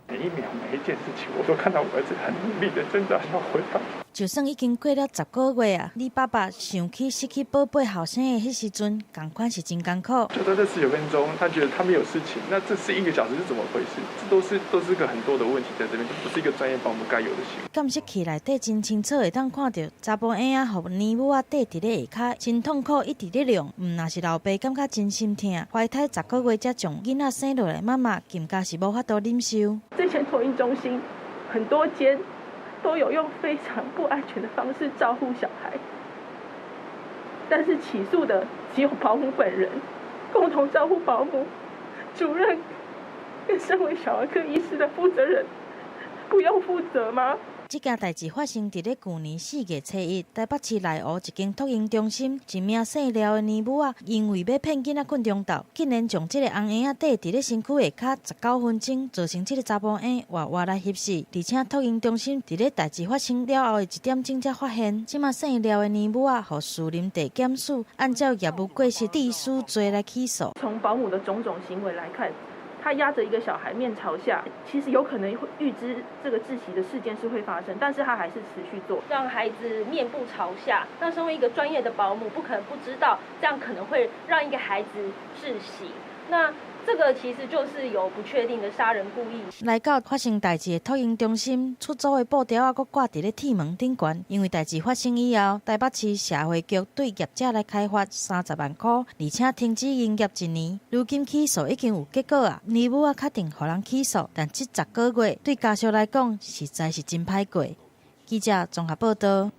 每一秒每一件事情，我都看到我兒子很努力的掙扎要回來。就算已經過了10個月啊，李爸爸想起失去寶貝後生的彼時陣，仝款是真艱苦。就在這19分鐘，他覺得他沒有事情，那這是一個小時是怎麼回事？這都是個很多的問題在這邊，這不是一個專業保姆該有的行為。監視器內底真清楚，會當看著查埔嬰仔予奶母仔綴佇咧下跤，真痛苦，一直咧量。毋若是老爸感覺真心疼，懷胎10個月才將囡仔生落來，媽媽更加是無法度忍受。這間托嬰中心很多間都有用非常不安全的方式照護小孩，但是起訴的只有保姆本人，共同照護保姆主任跟身為小兒科醫師的負責人不用負責嗎？這件代誌發生佇咧舊年4月初1，台北市內湖一間托嬰中心，一名姓廖的奶母仔，因為欲騙囡仔睏中晝，竟然將這个紅嬰仔綴佇咧身軀下跤19分鐘，造成這个查埔嬰活活來翕死。而且托嬰中心佇咧代誌發生了後的1點鐘才發現，這馬姓廖的奶母仔，予士林地檢署按照業務過失致死罪來起訴。從保姆的種種行為來看，他壓着一個小孩面朝下，其實有可能會預知這個窒息的事件是會發生，但是他還是持續做，讓孩子面部朝下。那身為一個專業的保姆，不可能不知道這樣可能會讓一個孩子窒息。那這個其實就是有不確定的殺人故意。來到發生代誌的托嬰中心，出租的布條仔閣掛佇咧鐵門頂懸。因為代誌發生以後，台北市社會局對業者來開罰30萬塊，而且停止營業一年。如今起訴已經有結果啊，奶母仔確定予人起訴，但這10個月對家屬來講實在是真歹過。記者綜合報導。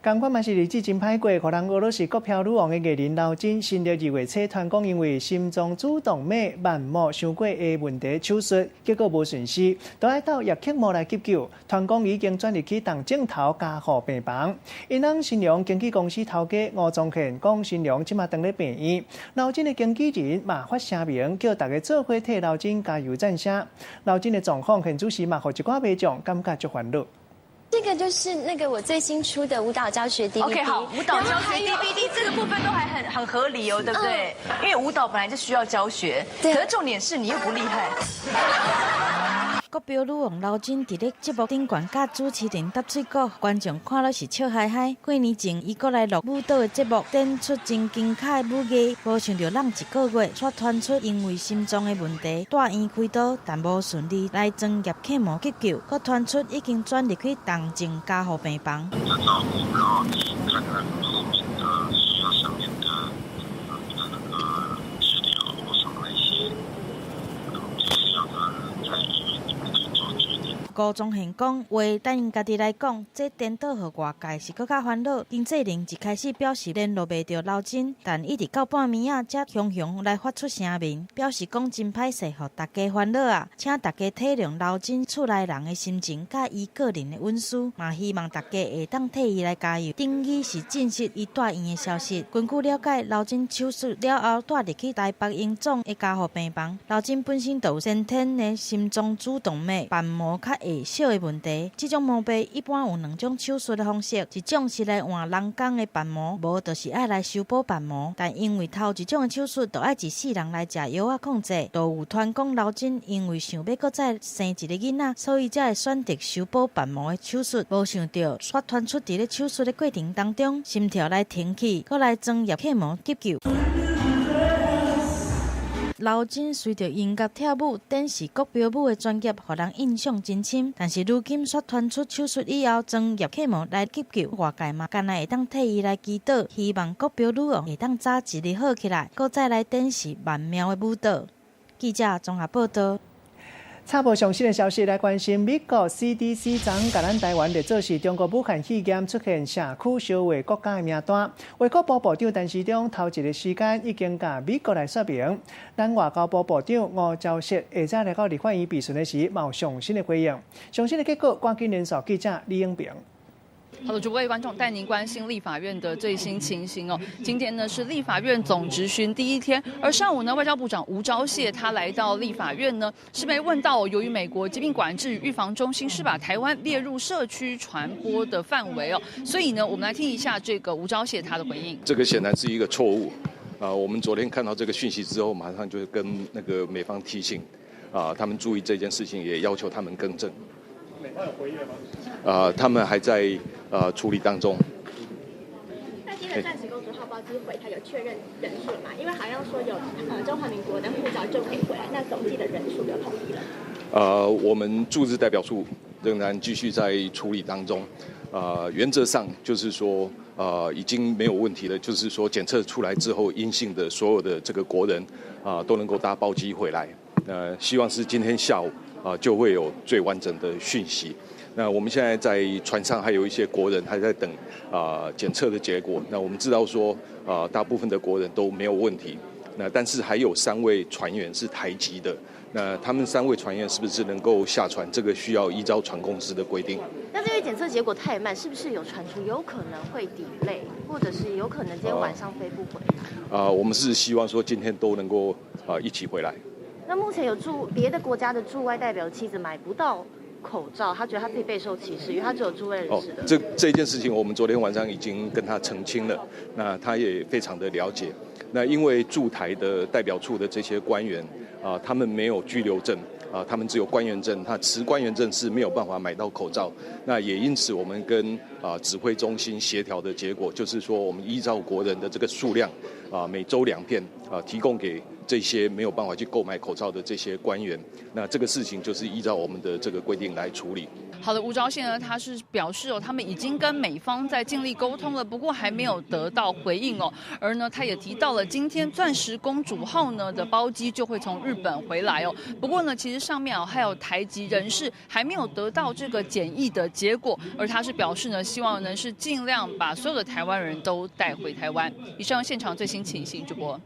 仝款嘛是日子真歹過，予人訛囉是國飄女王的藝人劉真，新曆2月初傳講因為心臟主動脈瓣膜傷過的問題手術，結果無順勢，都愛到葉克膜來急救。傳講已經轉入去重症頭加護病房。𪜶翁新娘經紀公司頭家吳宗憲講，新娘這馬當咧病院。劉真的經紀人嘛發聲明，叫大家做伙替劉真加油讚聲。劉真的狀況現此時嘛，予一寡民眾感覺足煩惱。這個就是那個我最新出的舞蹈教學 DVD。 OK，好，舞蹈教學 DVD 這個部分都還很合理哦，對不對？因為舞蹈本來就需要教學，可是重點是你又不厲害。國標女王劉真佇咧節目頂懸佮主持人搭喙鼓，觀眾看了是笑嗨嗨。幾年前，伊閣來錄舞蹈的節目，展出真精彩的舞藝。無想著櫳一個月，卻傳出因為心臟的問題，帶院開刀，但無順利來裝葉克膜急救，閣傳出已經轉入去重症加護病房。照顧，然後看看後面的需要上面的那個治療或什麼一些，就是要在醫院裡面去做決定。吳宗憲講話，等𪜶家己來講，這顛倒予外界是閣較煩惱。經紀人一開始表示聯絡袂著劉真，但一直到半暝仔才雄雄來發出聲明，表示講真歹勢，予大家煩惱啊，請大家體諒劉真厝內人的心情，佮伊個人的隱私，嘛希望大家會當替伊來加油。等於是證實伊蹛院的消息。根據了解，劉真手術了後，蹛入去台北榮總的加護病房。劉真本身就有先天的心臟主動脈瓣膜較下小的問題，這種毛病一般有兩種手術的方式，一種是來換人工的瓣膜，無就是愛來修補瓣膜。但因為頭一種的手術，就愛一世人來食藥仔控制，就有傳講劉真因為想欲閣再生一個囡仔，所以才會選擇修補瓣膜的手術。無想著，卻傳出佇咧手術的過程當中，心跳來停去，閣來裝葉克膜急救。劉真隨著音樂跳舞，展示國標舞的專業，予人印象真深。但是如今卻傳出手術以後，裝葉克膜來急救，外界嘛干焦會當替伊來祈禱，希望國標女王會當早一日好起來，閣再來展示曼妙的舞蹈。記者綜合報導。插播上新的消息來關心，美國 CDC 昨共咱台灣列做是中國武漢肺炎出現社區相話國家的名單。衛福部部長陳時中頭一个時間已經共美國來說明，咱外交部部長吳釗燮下早來到立法院備詢的時，嘛有上新的回應。上新的結果，趕緊連線記者李永平。好的，主播各位觀眾帶您關心立法院的最新情形哦。今天呢是立法院總質詢第一天，而上午呢外交部長吳釗燮他來到立法院呢，是被問到由於美國疾病管制與預防中心是把台灣列入社區傳播的範圍哦，所以呢我們來聽一下這個吳釗燮他的回應。這個顯然是一個錯誤啊！我們昨天看到這個訊息之後，馬上就跟那個美方提醒啊，他們注意這件事情，也要求他們更正。美方有回應嗎？他們還在處理當中。那今天的鑽石公主號包機回台有確認人數嗎？因為好像說有中華民國的護照就可以回來，那總計的人數有統一了。我們駐日代表處仍然繼續在處理當中。原則上就是說，已經沒有問題了，就是說檢測出來之後陰性的所有的這個國人啊，都能夠搭包機回來。希望是今天下午啊，就會有最完整的訊息。那我們現在在船上還有一些國人還在等啊檢測的結果。那我們知道說啊，大部分的國人都沒有問題。那但是還有3位船員是台籍的。那他們3位船員是不是能夠下船？這個需要依照船公司的規定。那這個檢測結果太慢，是不是有傳出有可能會 delay，或者是有可能今天晚上飛不回來？我們是希望說今天都能夠一起回來。那目前有駐別的國家的駐外代表妻子買不到口罩，他覺得他自己備受歧視，因為他只有駐外人士的。這件事情我們昨天晚上已經跟他澄清了，那他也非常的了解。那因為駐台的代表處的這些官員啊，他們沒有居留證啊，他們只有官員證，他持官員證是沒有辦法買到口罩。那也因此，我們跟指揮中心協調的結果，就是說我們依照國人的這個數量啊，每週2片啊，提供給這些沒有辦法去購買口罩的這些官員。那這個事情就是依照我們的這個規定來處理。好的，吳釗燮呢，他是表示哦，他們已經跟美方在盡力溝通了，不過還沒有得到回應哦。而呢，他也提到了今天鑽石公主號呢的包機就會從日本回來哦。不過呢，其實上面哦還有台籍人士還沒有得到這個檢疫的結果，而他是表示呢，希望呢是盡量把所有的台灣人都帶回台灣。以上現場最新情形，主播。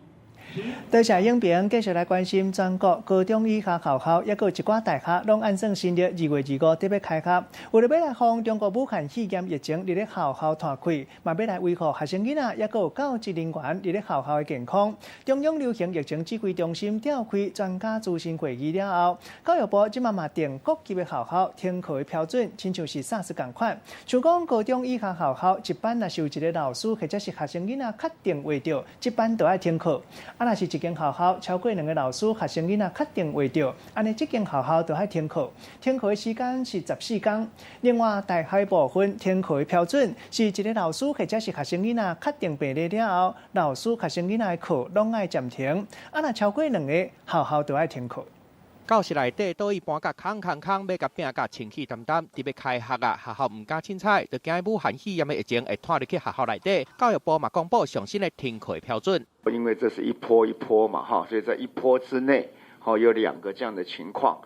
多謝影評，繼續來關心全國高中以下學校，抑閣有一寡大學，攏按算新曆2月25得欲開學。為著欲來防中國武漢肺炎疫情佇咧學校湠開，嘛欲來維護學生囡仔，抑閣有教職人員佇咧學校的健康。中央流行疫情指揮中心召開專家諮詢會議了後，教育部這馬嘛定各級的學校停課的標準，親像是 SARS 仝款。像講高中以下學校，一班若是有一个老師或者是學生囡仔確定患著，這班就愛停課。若是一間學校超過2个老師、學生囡仔確定患著，按呢這間學校就愛停課，停課的時間是14天。另外，大學部分停課的標準是一个老師或者是學生囡仔確定病例了後，老師、學生囡仔的課攏愛暫停。若超過2个，學校就愛停課。教室內底桌椅搬甲空空空，欲共拚甲清氣澹澹。佇欲開學啊，學校毋敢凊彩，就驚武漢肺炎的疫情會湠入去學校內底。教育部嘛公布上新的停課標準。因為這是一波一波嘛，哈，所以在一波之內，有2個這樣的情況，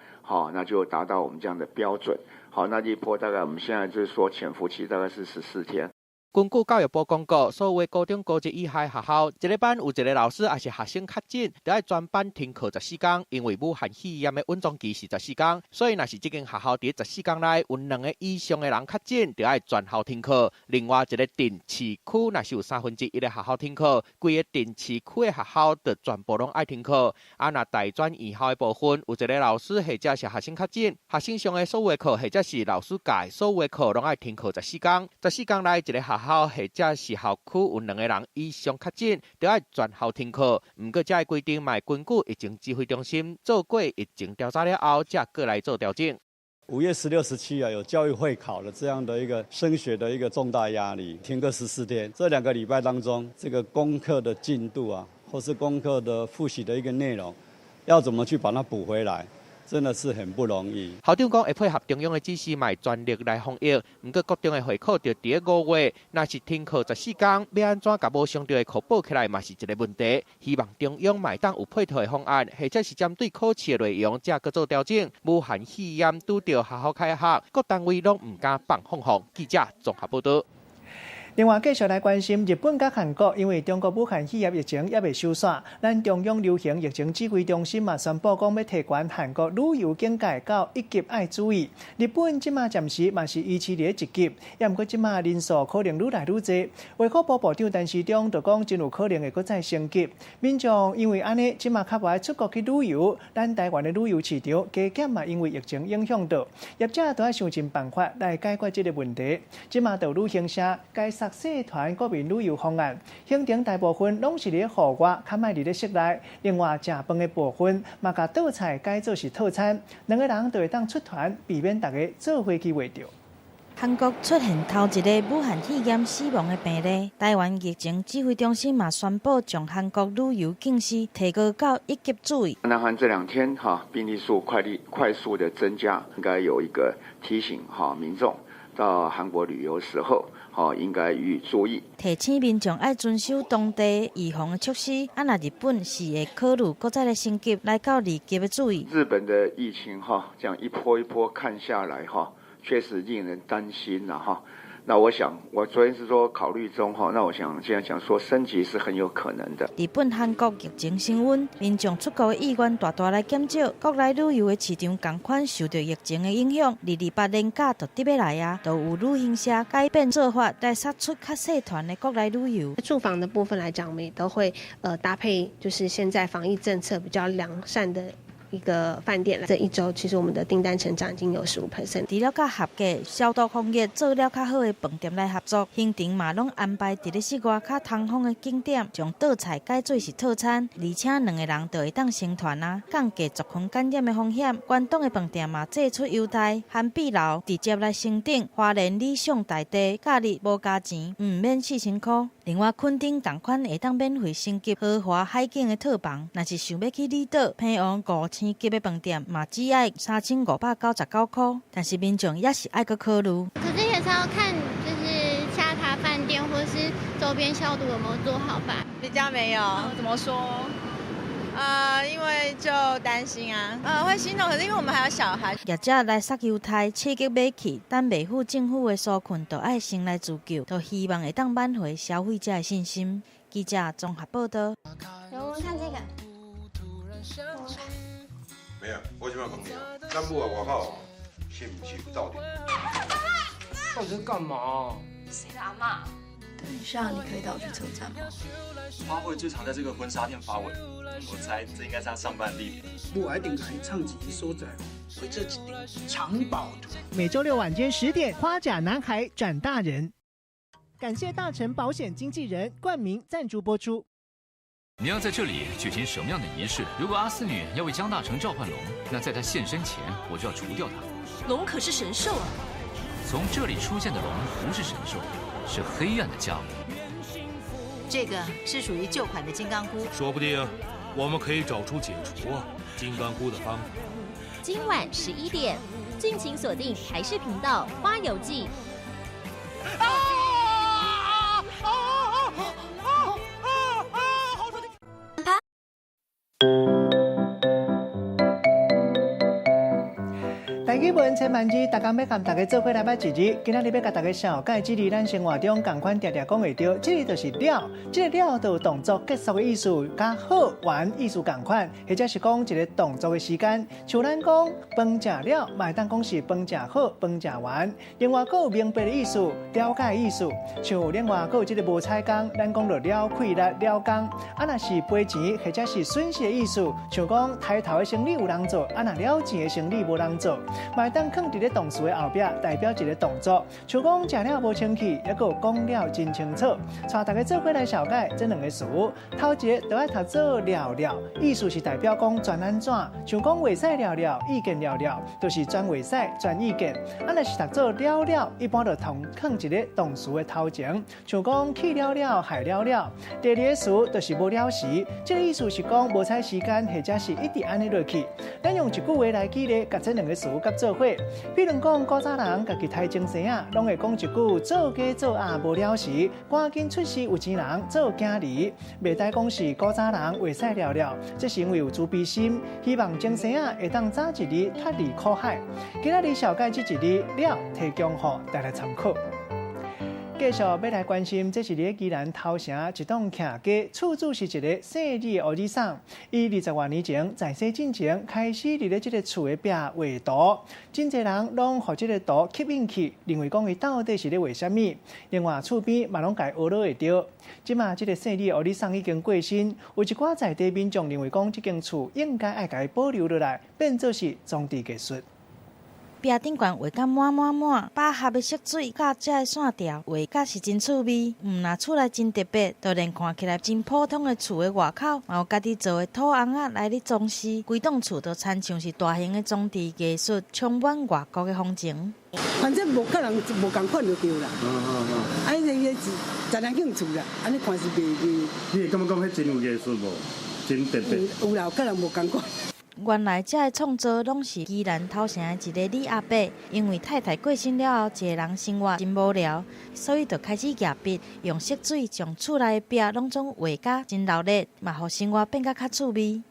那就達到我們這樣的標準。好，那一波大概我們現在就是說潛伏期大概是14天。根據教育部公告，所有高中高職以下學校，一个班有一个老師抑是學生確診，就愛全班停課14天。因為武漢肺炎的穩裝期是14天，所以若是這間學校佇14天內有2个以上的人確診，就愛全校停課。另外一个鎮市區，若是有1/3的學校停課，規个鎮市區的學校就全部攏愛停課。啊，若大專院校的部分，有一个老師或者是學生確診，學生上的所有課或者是老師教的所有課，攏愛停課14天。14天內一个學校或者是校區有2个人以上確診，就愛全校停課。毋過，這个規定嘛會根據疫情指揮中心做過疫情調查了後，才閣來做調整。5月16、17啊，有教育會考的這樣的一個升學的一個重大壓力，停課14天。這2個禮拜當中，這個功課的進度啊，或是功課的複習的一個內容，要怎麼去把它補回來？真的是很不容易。校長講會配合中央的指示，嘛會全力來防疫。毋過國中的會考就佇咧5月，若是停課14天，欲按怎共無上著的課補起來，嘛是一個問題。希望中央嘛會當有配套的方案，或者是針對考試的內容，才閣做調整。武漢肺炎拄著學校開學，各單位攏毋敢放放放。記者綜合報導。另外，繼續來關心日本佮韓國，因為中國武漢肺炎疫情猶未收煞，咱中央流行疫情指揮中心嘛宣布講，欲提懸韓國旅遊警戒到一級愛注意。日本這馬暫時嘛是維持佇咧一級，猶毋過這馬人數可能愈來愈濟。衛福部部長陳時中就講，真有可能會閣再升級。民眾因為按呢，這馬較無愛出國去旅遊，咱台灣的旅遊市場加減嘛因為疫情影響著，業者都愛想盡辦法來解決這個問題。這馬就旅行社改細團國民旅遊方案，行程大部分攏是佇咧戶外，較莫佇咧室內。另外，食飯的部分嘛，共桌菜改做是套餐，兩个人就會當出團，避免逐家坐伙去袂著。韓國出現頭一个武漢肺炎死亡的病例，台灣疫情指揮中心嘛宣布將韓國旅遊警示提高到一級注意。南韓這兩天哈病例數快速的增加，應該有一個提醒哈民眾到韓國旅遊時候。哦，應該予以注意。提醒民眾愛遵守當地預防的措施。啊，若日本是會考慮閣再來升級，來到二級的注意。日本的疫情哈，這樣一波一波看下來哈，確實令人擔心啦哈。那我想，我昨天是說考慮中哈，那我想現在講說升級是很有可能的。日本、韓國疫情升溫，民眾出國的意願大大來減少，國內旅遊的市場仝款受著疫情的影響。228連假就得欲來啊，就有旅行社改變做法來殺出較細團的國內旅遊。住房的部分來講，我們也都會搭配，就是現在防疫政策比較良善的一個飯店。這一周其實我們的訂單成長已經有15%。除了佮合格消毒防疫做了較好的飯店來合作，行程嘛攏安排佇咧室外較通風的景點，將桌菜改做是套餐，而且兩個人就會當成團啊，降低族群感染的風險。關東的飯店嘛祭出優待，涵碧樓直接來升等，花蓮理想大地假日無加錢，毋免4000箍。另外，墾丁仝款會當免費升級豪華海景的套房，若是想欲去離島，平王5星級的飯店嘛，只愛3599箍，但是民眾也是愛閣考慮。可是也是要看，就是下榻飯店或是周邊消毒有沒有做好吧？比較沒有。怎麼說？因為就擔心啊，會心痛，可是因為我們還有小孩。業者來殺猶太，刺激買氣，等袂赴政府的紓困，就愛先來自救，就希望會當挽回消費者的信心。記者綜合報導。我們看這個。沒有，我這擺問你哦，咱母啊外口是毋是有鬥陣？到底在幹嘛？誰的阿嬤？等一下，你可以帶我去車站嗎？花卉最常在這個婚紗店發文，我猜這應該是他上班地點。我一定共伊創一個所在，會做一張藏寶圖。每週六晚間10點，《花甲男孩轉大人》。感謝大成保險經紀人冠名贊助播出。你要在這裡舉行什麼樣的儀式？如果阿斯女要為江大成召喚龍，那在他現身前，我就要除掉他。龍可是神獸啊！從這裡出現的龍不是神獸，是黑暗的家伙。這個是屬於舊款的金剛箍，說不定我們可以找出解除金剛箍的方法。今晚11點，敬請鎖定台視頻道《花遊記》。啊啊啊啊啊！好疼！啪。台語文千萬字，逐工欲共大家做伙來捌一字。今仔日欲共大家紹介這字，咱生活中仝款定定講會著，這字就是了。這个了就有動作結束的意思，佮好完意思仝款，或者是講一个動作的時間。像咱講飯食了，嘛會當講是飯食好、飯食完。另外，閣有明白的意思、了解的意思。像另外閣有這个無彩工，咱講著了氣力、了工。啊，若是賠錢或者是損失的意思，像講刣頭的生理有人做，啊，若了錢的生理無人做。嘛會當囥佇咧動詞的後壁，代表一个動作。像講食了無清氣，抑閣有講了真清楚。帶大家做伙來紹解這兩个詞，頭一个就愛讀做了了，意思是代表講全按怎，像講袂使了了，意見了了，就是全袂使全意見。啊，若是讀做了了，一般就同囥一个動詞的頭前，像講去了了，害了了。第二个詞就是無了時，這个意思是講無采時間，或者是一直按呢落去。咱用一句話來舉例，共這兩个詞佮做伙。比如講，古早人家己刣精生仔，攏會講一句做雞做鴨無了時，趕緊出世有錢人做囝兒。袂當講是古早人袂使了了，這是因為有慈悲心，希望精生仔會當早一日脫離苦海。今仔日紹解這一字了，提供予大家參考。繼續欲來關心，這是佇宜蘭頭城一棟徛家，厝主是一个姓李的烏爾桑。伊二十外年前在世進前開始佇咧這个厝的壁畫圖，真濟人攏予這个圖吸引去，認為講伊到底是咧畫啥物。另外厝邊嘛攏共伊呵咾會著。這馬這个姓李的烏爾桑已經過身，有一寡在地民眾認為講這間厝應該愛共伊保留落來，變做是裝置藝術。壁頂懸畫甲滿滿滿，飽和的色水佮這个線條畫甲是真趣味。毋若厝內真特別，就連看起來真普通的厝的外口，嘛有家己做的土尪仔來咧裝飾。規棟厝都親像是大型的裝置藝術，充滿外國的風情。反正無佮人無仝款就對啦。啊，彼个是十兩間厝啦，按呢看是袂袂。你會感覺講彼真有藝術無？真特別。有啦，佮人無仝款。原來這个創作攏是宜蘭頭城的一个李阿伯，因為太太過身了後，一个人生活真無聊，所以就開始舉筆，用色水將厝內的壁攏總畫甲真熱鬧，嘛予生活變甲較趣味。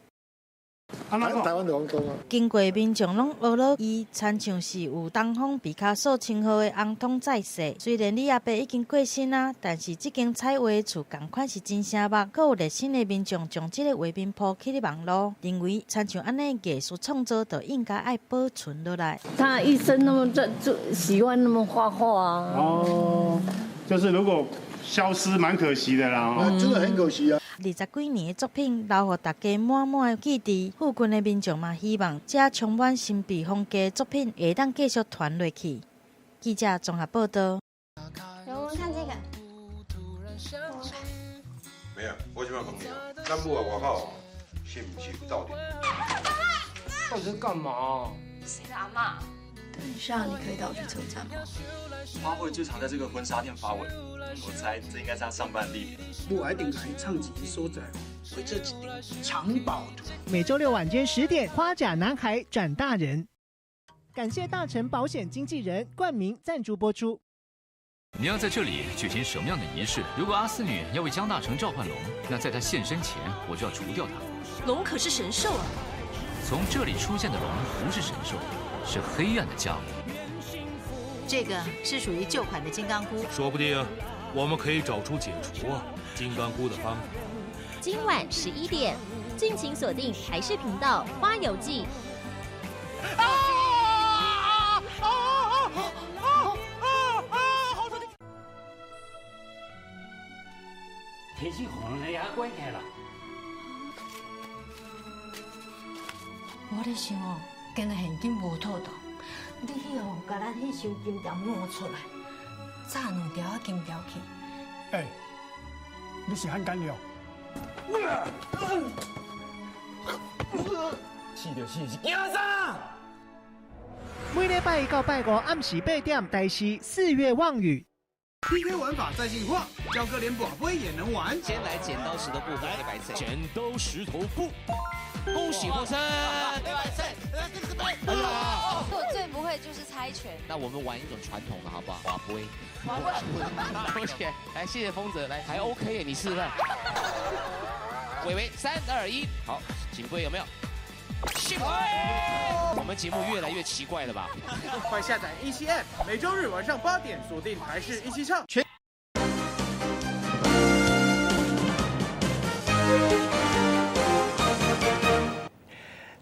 台灣就講啊。經過民眾攏呵咾伊，親像是有東方畢卡索稱號的紅通在世。雖然李阿伯已經過身啊，但是這間彩畫厝仝款是真醒目。閣有熱心的民眾將這個畫面鋪起咧網路，認為親像按呢藝術創作，就應該愛保存落來。他一生那麼在做，喜歡那麼畫畫啊。哦，就是如果消失，蠻可惜的啦。真的很可惜啊。二十幾年的作品留予大家滿滿的記憶。附近的民眾嘛希望這充滿神秘風格的作品會當繼續傳落去。記者綜合報道。我們看這個。沒有，我這擺問你哦，咱母啊外口是毋是有鬥陣？到底在幹嘛？誰的阿嬤？等一下，你可以帶我去車站嗎？花卉最常在這個婚紗店發文，我猜這應該是他上班地點。我一定來唱一个所在，畫這一張藏寶圖。每週六晚間10點，花甲男孩轉大人。感謝大成保險經紀人冠名贊助播出。你要在這裡舉行什麼樣的儀式？如果阿四女要為江大成召喚龍，那在他現身前，我就要除掉他。龍可是神獸啊！從這裡出現的龍不是神獸，是黑暗的家伙。這個是屬於舊款的金剛箍，說不定我們可以找出解除金剛箍的方法。今晚11點，敬請鎖定台視頻道《花遊記》。啊啊啊啊啊！好痛！天氣寒了也關起啦。我咧想哦，今日現金無妥當，你去哦，共咱彼箱金條摸出來，紮兩條仔金條去。欸，你是漢奸了？死就死，是驚啥？每禮拜一到拜五暗時8點，台視四月望雨。 PK 玩法在進化，焦哥連寶貝也能玩。先來剪刀石頭布，黑白色。剪刀石頭布，恭喜獲勝。黑白色，哎呀，我最不會就是猜拳。那我們玩一種傳統的好不好？瓦杯。瓦杯。多謝，來謝謝豐澤，來還 OK，你試試看。偉偉，3、2、1，好，錦杯有沒有？幸會。我們節目越來越奇怪了吧？快下載17 App，每週日晚上8點鎖定台視一起唱。全。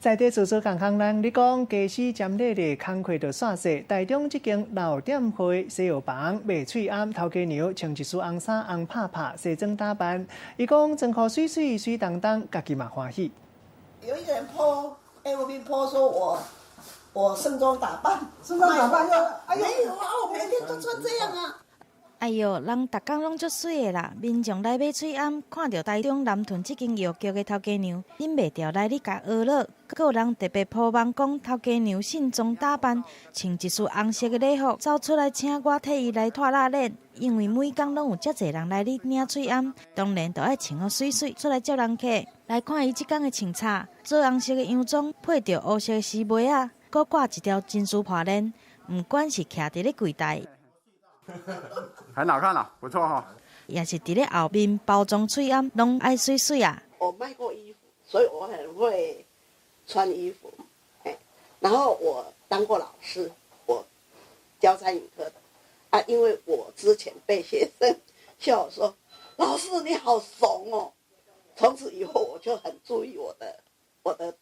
在地做做健康人，你講家私占禮的工課就煞勢。台中這間老店會西藥房賣喙罨，頭家娘穿一束紅衫紅拍拍，西裝打扮。伊講裝箍媠媠媠當當，家己嘛歡喜。有一個人 po FB po 說我我盛裝打扮，盛裝打扮又哎沒有啊，我每天都穿這樣啊。哎喲，人逐工攏足媠的啦！民眾來買喙罨，看著台中南屯這間藥局的頭家娘，忍袂牢來咧共呵咾。閣有人特別鋪網講頭家娘盛裝打扮，穿一束紅色的禮服，走出來請我替伊來脫拉鏈。因為每工攏有遮濟人來咧領喙罨，當然就愛穿予媠媠出來接人客。來看伊這工的穿插，棗紅色的洋裝配著烏色的絲襪仔，閣掛一條真珠破鏈，毋管是徛佇咧櫃台。很好看啦，不錯哈。也是佇咧後面包裝喙罨，攏愛媠媠啊。我賣過衣服，所以我很會穿衣服。然後我當過老師，我教餐飲科的。啊，因為我之前被學生笑我說：“老師你好慫哦。”從此以後我就很注意我的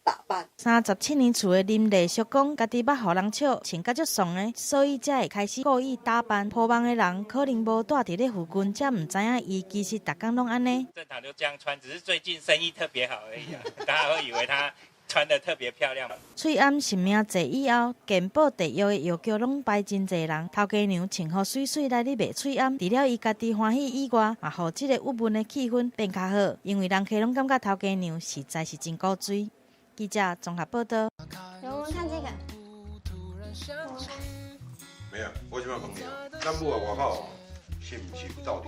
打扮。 37年厝的林麗淑講，家己捌予人笑，穿甲足慫的，所以才會開始故意打扮。鋪網的人可能無蹛佇咧附近，才毋知影伊其實逐工攏按呢。正常就這樣穿，只是最近生意特別好而已啊，大家會以為他穿得特別漂亮。喙罨實名制以後，健保特約的藥局攏排真濟人，頭家娘穿予媠媠來咧賣喙罨，除了伊家己歡喜以外，嘛予這個鬱悶的氣氛變較好，因為人客攏感覺頭家娘實在是真古錐。記者綜合報道。我們看這個。沒有，我這擺問你哦，咱母啊外口是毋是有鬥陣？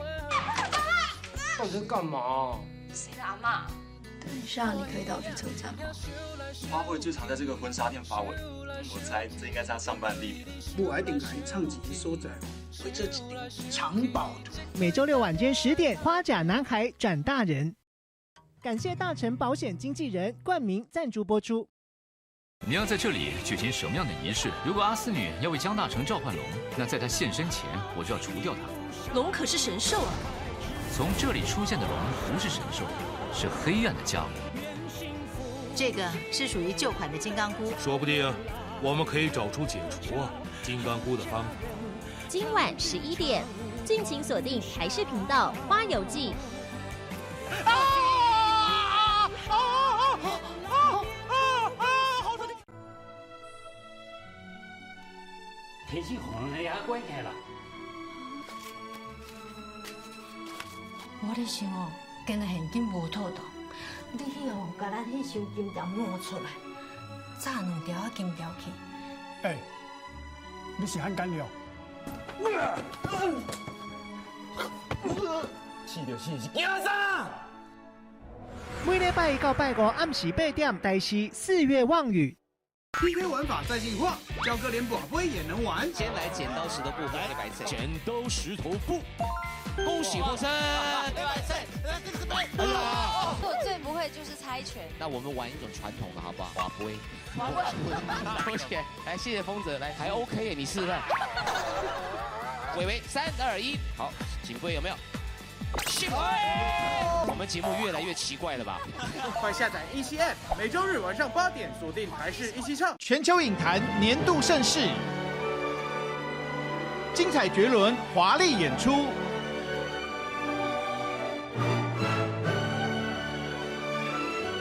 到底在幹嘛？誰的阿嬤？等一下，你可以帶我去車站嗎？花卉最常在這個婚紗店發文，我猜這應該是他上班的地點。母一定來唱一個所在，會這一張藏寶圖。每週六晚間10點，《花甲男孩轉大人》。感謝大成保險經紀人冠名贊助播出。你要在這裡舉行什麼樣的儀式？如果阿斯女要為江大成召喚龍，那在他現身前，我就要除掉他。龍可是神獸啊！從這裡出現的龍不是神獸，是黑暗的家伙。這個是屬於舊款的金剛箍。說不定我們可以找出解除金剛箍的方法。今晚11點，敬請鎖定台視頻道《花遊記》。啊啊啊啊啊！好疼！天氣紅了，也關起來啦。我咧想哦，敢若現金無妥當，你去哦，共咱彼箱金條摸出來，紮兩條仔金條去。欸，你是漢奸了？死就死，是驚啥？每禮拜一到拜五暗時8點，台視四月望雨。 PK 玩法在進化，焦哥連跋杯也能玩。先來剪刀石頭布，黑白色。剪刀石頭布，恭喜獲勝。黑白色，哎呀！我最不會就是猜拳。那我們玩一種傳統的好不好？跋杯。跋杯。恭喜，來謝謝豐澤，來還 OK，你試試看。偉偉，3、2、1，好，錦杯有沒有？幸會。我們節目越來越奇怪了吧？快下載一七 App，每週日晚上8點鎖定台視一起唱。全球影壇年度盛事，精彩絕倫，華麗演出，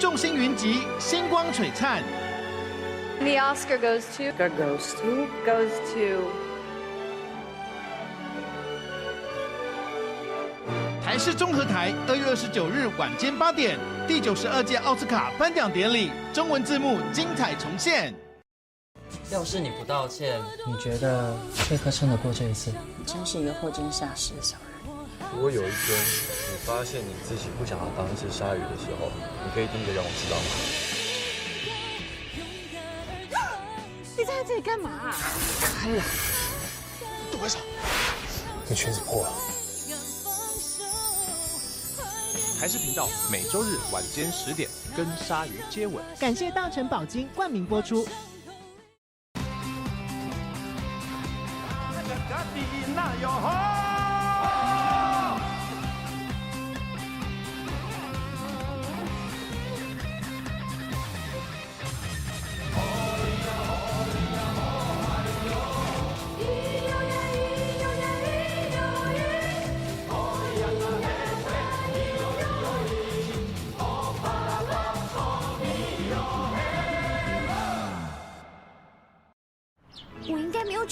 眾星雲集，星光璀璨。 The Oscar goes to goes to goes to 台視綜合台2月29日晚間8點，第92屆奧斯卡頒獎典禮中文字幕精彩重現。要是你不道歉，你覺得貝克撐得過這一次？你真是一個貨真價實的小人。如果有一天你發現你自己不想要當一隻鯊魚的時候，你可以第一個讓我知道嗎？你站在這裡幹嘛？開了，動開手！你裙子破了。台視頻道每周日晚間10點跟鯊魚接吻。感謝大成寶金冠名播出。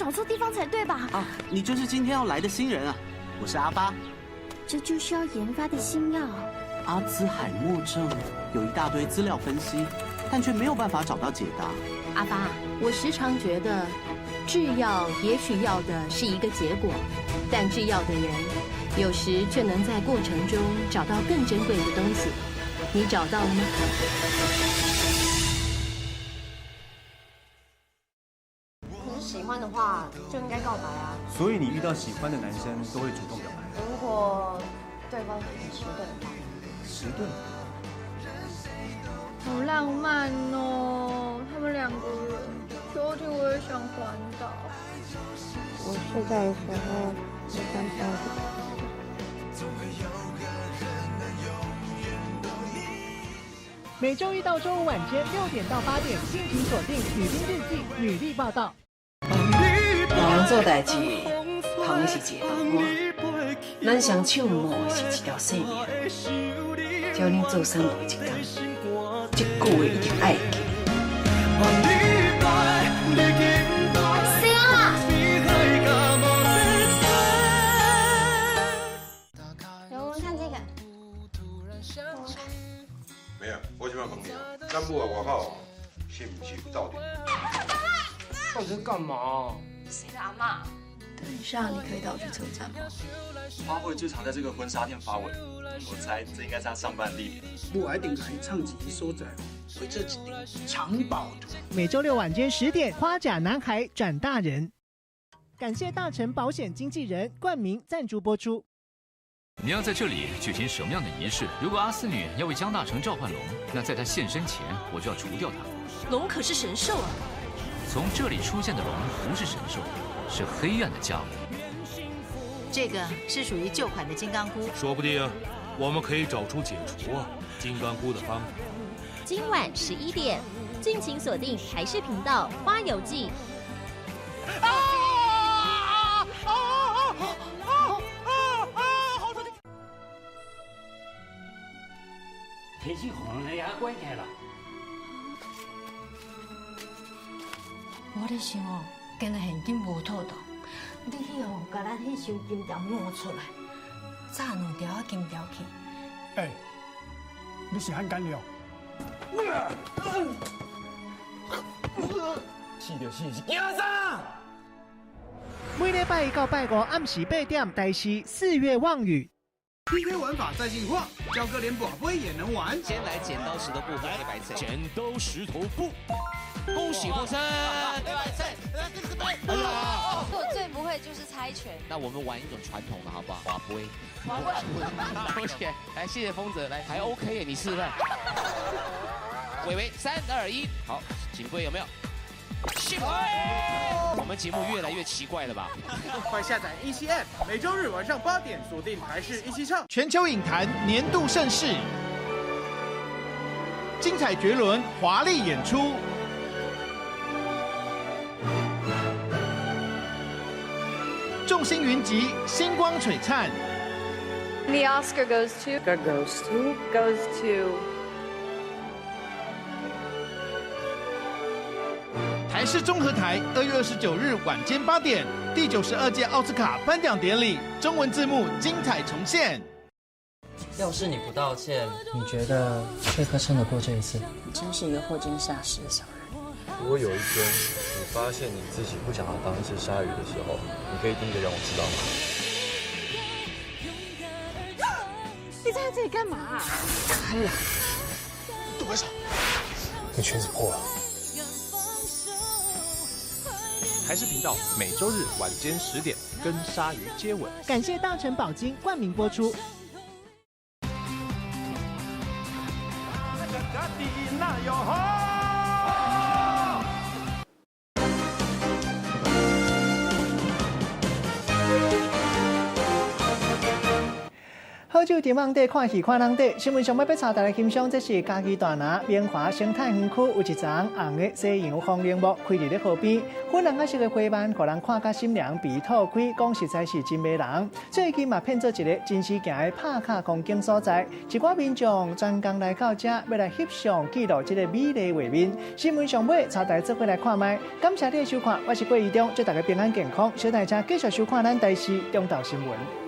找錯地方才對吧？啊，你就是今天要來的新人啊！我是阿發。這就是要研發的新藥。阿茲海默症有一大堆資料分析，但卻沒有辦法找到解答。阿發，我時常覺得，製藥也許要的是一個結果，但製藥的人有時卻能在過程中找到更珍貴的東西。你找到了嗎？可是喜歡的話就應該告白啊。所以你遇到喜歡的男生都會主動表白？如果對方很遲鈍的話。遲鈍？好浪漫哦，他們兩個人。秋天我也想環島。我睡覺的時候沒辦法。每週一到週五晚間6點到8點，敬請鎖定《女兵日記》女力報道。老人做代誌，捧的是一個飯碗，咱雙手摸的是一條性命。只要恁做三步一工，這句話一定愛記。誰啊？我們看這個。沒有，我這擺問你哦，咱母啊外口是毋是有鬥陣？到底在幹嘛？誰的阿嬤？等一下，你可以帶我去車站嗎？花卉最常在這個婚紗店發文，我猜這應該是他上班的地點。我一定來創一個所在，繪這一張藏寶圖。每週六晚間10點，《花甲男孩轉大人》。感謝大成保險經紀人冠名贊助播出。你要在這裡舉行什麼樣的儀式？如果阿斯女要為江大成召喚龍，那在他現身前，我就要除掉他。龍可是神獸啊！從這裡出現的龍不是神獸，是黑暗的家伙。這個是屬於舊款的金剛箍。說不定我們可以找出解除金剛箍的方法。今晚11點，敬請鎖定台視頻道《花遊記》。啊啊啊啊啊！好疼！提起紅的也關起啦。我咧想哦，今日現金無妥當，你去哦，共咱彼箱金條摸出來，炸兩條仔金條去。欸，你是漢奸了？死就死，是驚啥？每禮拜一到拜五暗時8點，台視四月望雨。PK 玩法在進化，焦哥連寶貝也能玩。先來剪刀石頭布，黑白菜。剪刀石頭布，恭喜獲勝。黑白菜，哎呀，我最不會就是猜拳。那我們玩一種傳統的好不好？華杯。華杯。恭喜，來謝謝豐澤，來還 OK 耶，你試試看。偉偉，3、2、1，好，錦杯有沒有？我們節目越來越奇怪了吧？快下載17 App，每週日晚上8點鎖定台視一起唱。全球影壇年度盛事，精彩絕倫，華麗演出，眾星雲集，星光璀璨。 The Oscar goes to goes to goes to。 台視綜合台2月29日晚間8點，第92屆奧斯卡頒獎典禮中文字幕精彩重現。要是你不道歉，你覺得貝克撐得過這一次？你真是一個貨真價實的小人。如果有一天你發現你自己不想要當一隻鯊魚的時候，你可以第一個讓我知道嗎？你站在這裡幹嘛？開了，杜白嫂，你裙子破了。台視頻道每週日晚間10點跟鯊魚接吻。感謝大成寶金冠名播出。好酒沉甕底，看戲看籠底。新聞上欲帶大家欣賞，這是嘉義大拿明華生態園區有一叢紅的西洋風鈴木開佇咧河邊，粉紅色的花瓣，予人看甲心涼鼻吐開，講實在是真迷人。最近嘛變做一个真時行的拍卡風景所在，一寡民眾專工來到遮，欲來翕相記錄這个美麗畫面。新聞上尾，帶大家做伙來看覓。感謝你的收看，我是郭怡中，祝大家平安健康，小大家繼續收看咱台視中晝新聞。